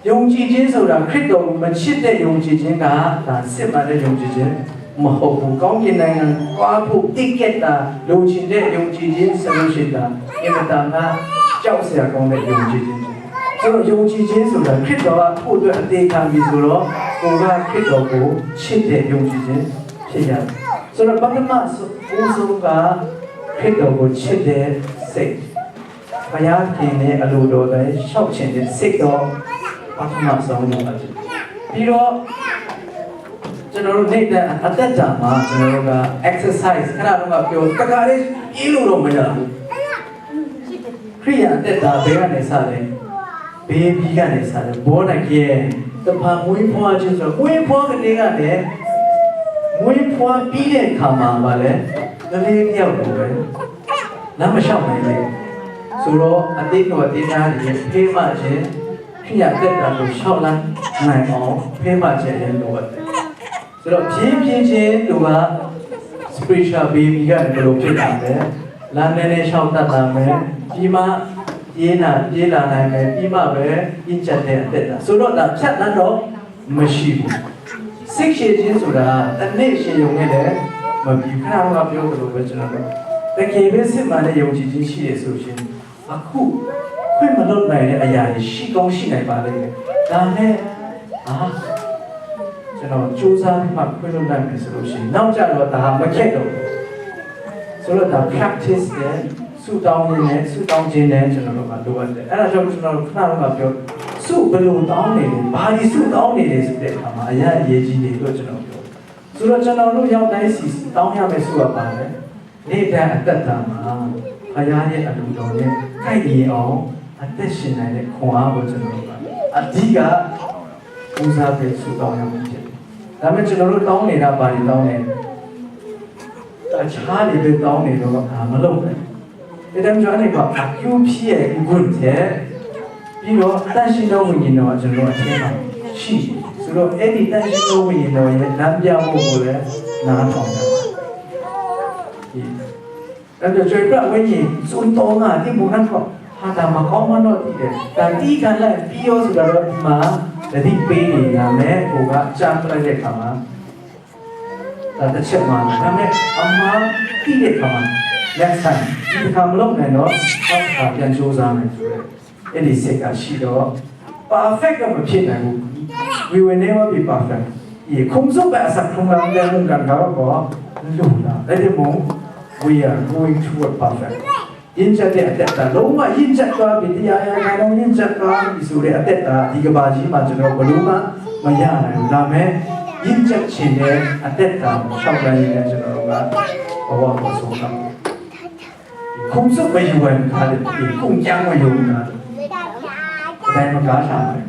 ယုံကြည်ခြင်းဆိုတာ ခရစ်တော်ကို မချစ်တဲ့ ယုံကြည်ခြင်းက ဒါ စစ်မှန်တဲ့ ယုံကြည်ခြင်း မဟုတ်ဘူး။ ကောင်းကင်နိုင်ငံ သွားဖို့ တိကက်သာ လိုချင်တဲ့ ယုံကြည်ခြင်း ဆိုလို့ရှိရင် ဒါ အင်မတန်မှ ကြောက်စရာကောင်းတဲ့ ယုံကြည်ခြင်း ဖြစ်တယ်။ ဆိုတော့ ယုံကြည်ခြင်းဆိုတာ ခရစ်တော်က ကိုယ့်အတွက် အသေခံပြီဆိုတော့ ကိုယ်က ခရစ်တော်ကို ချစ်တဲ့ ယုံကြည်ခြင်း ဖြစ်ရတယ်။ ဆိုတော့ ပထမဦးဆုံးက ခရစ်တော်ကို ချစ်တဲ့စိတ်။ ဘုရားသခင်နဲ့ အလိုတော်အတိုင်း လျှောက်ချင်တဲ့စိတ်တော့ ပထမဆုံးလိုအပ်တယ်။ ပြီးတော့ ကျွန်တော်တို့ နေ့တိုင်းအသက်တာမှာ ကျွန်တော်တို့က exercise ခဏတုန်းကပြော တခါလေး ပြေးလို့တော့မရဘူး။ ခရိယန်အသက်တာ ဘယ်ကနေစလဲ။ baby ကနေစတယ်။ born again တဖန်မွေးဖွားခြင်းဆိုတော့ မွေးဖွားကလေးကလည်း မွေးဖွားပြီးတဲ့အခါမှာ ဘာလဲ။ ကလေးတစ်ယောက်လိုပဲ လမ်းမလျှောက်နိုင်သေးဘူး။ ဆိုတော့ အသင်းတော်အသင်းသားတွေရဲ့ ဖဲမခြင်း၊ ခရိယန်အသက်တာကို လျှောက်လှမ်းနိုင်အောင် ဖဲမခြင်း အရမ်းလိုအပ်တယ်။ ဆိုတော့ ဖြည်းဖြည်းချင်း သူက spiritual baby ကနေ ဘယ်လိုဖြစ်လာလဲ။ လမ်းနည်းနည်းလျှောက်တတ်လာမယ်။ ပြီးမှ ပြေးလာ ပြေးလာနိုင်မယ်။ ပြီးမှပဲ ရင့်ကျက်တဲ့အသက်တာ။ ဆိုတော့ ဒါ ဖြတ်သန်းတော့ မရှိဘူး။ စိတ်ရှည်ခြင်းဆိုတာ တစ်နေ့ရှည်ရုံနဲ့လည်း မပြီး။ ခဏတုန်းကပြောသလိုပဲ ကျွန်တော်တို့ တကယ်ပဲ စစ်မှန်တဲ့ ယုံကြည်ခြင်းရှိတယ်ဆိုရင် အခု ခွင့်မလွှတ်နိုင်တဲ့အရာတွေ ရှိကောင်းရှိနိုင်ပါလိမ့်မယ်။ ဒါနဲ့ အာ၊ ကျွန်တော် စူးစမ်းပြီးမှ ခွင့်လွှတ်နိုင်မယ်ဆိုလို့ရှိရင် နောက်ကျတော့ ဒါမခက်တော့ဘူး။ ဆိုတော့ ဒါ practice နဲ့ ဆုတောင်းခြင်းနဲ့ ဆုတောင်းခြင်းနဲ့ ကျွန်တော်တို့က လိုအပ်တယ်။ အဲဒါကြောင့် ကျွန်တော်တို့ ခဏတုန်းကပြော ဆုဘယ်လိုတောင်းနေလဲ၊ ဘာတွေဆုတောင်းနေလဲဆိုတဲ့အခါမှာ အရမ်းအရေးကြီးတယ်လို့ ကျွန်တော်ပြော။ ဆိုတော့ ကျွန်တော်တို့ ရောက်တိုင်း စီတောင်းရမယ့် ဆုက ဘာလဲ။ နေ့တိုင်းအသက်တာမှာ ဘုရားရဲ့အလိုတော်နဲ့ ကိုက်ညီအောင် အသက်ရှင်နိုင်တဲ့ ခွန်အားကို ကျွန်တော်တို့က အဓိက ဦးစားပေး ဆုတောင်းရမှာ ဖြစ်တယ်။ ဒါပေမဲ့ ကျွန်တော်တို့ တောင်းနေတာ ဘာတွေတောင်းလဲ။ တခြားတွေပဲ တောင်းနေတော့ ဒါမလုပ်နိုင်ဘူး။ ဒါကြောင့် အဲ့ဒီက အကျိုးဖြစ်ရဲ့ အခွင့်ထက် ပြီးတော့ တန်ရှင်သောဝိညာဉ်တော်က ကျွန်တော်တို့အထဲမှာ ရှိတယ်ဆိုတော့ အဲ့ဒီတန်ရှင်သောဝိညာဉ်တော်ရဲ့ လမ်းပြမှုကိုလည်း နားထောင်ရပါတယ်။ ဒီ အဲ့တော့ ကျွန်တော်တို့ ဝိညာဉ်စွန့်တော်ငါ ဒီဘုံနောက်တော့ ဟာ ဒါမကောင်းမှန်းတော့သိတယ်။ ဒါတီးခံလိုက်ပြီးရောဆိုတာတော့ ဒီမှာ သတိပေးနေတာနဲ့ ကိုကကြားလိုက်တဲ့အခါမှာ ဒါတစ်ချက်မှာ ဒါပေမဲ့ အမှားသိတဲ့အခါမှာ next time ဒီတစ်ခါမလုပ်နိုင်တော့ နောက်တစ်ခါပြန်ကြိုးစားမယ်ဆိုတဲ့ အဲ့ဒီစိတ်ကရှိတော့ perfect တော့မဖြစ်နိုင်ဘူး။ We will never be perfect. ဒီခုံးစုပ်ပဲအစခုံးလာတဲ့ မုန်ကန်ကတော့ လူလာ။ ဒါကြောင့်မို့ we are going toward perfect. ရင့်ကျက်တဲ့အသက်တာ လုံးဝရင့်ကျက်သွားပြီ၊ တစ်ရာရာခိုင်နှုန်း ရင့်ကျက်သွားပြီဆိုတဲ့ အသက်တာ ဒီကမ္ဘာကြီးမှာ ကျွန်တော် ဘယ်လိုမှ မရနိုင်ဘူး။ ဒါပေမဲ့ ရင့်ကျက်ချင်တဲ့ အသက်တာကို လျှောက်လှမ်းရင်းနဲ့ ကျွန်တော်တို့က ဘဝကို ဆုံးသတ်တယ်။ ခုံးစုပ်ပဲယူဝင်ထားတယ်။ ခုံးကျမ်းကို ယူဝင်ထားတယ်။ အတိုင်းမကားရှာမယ်။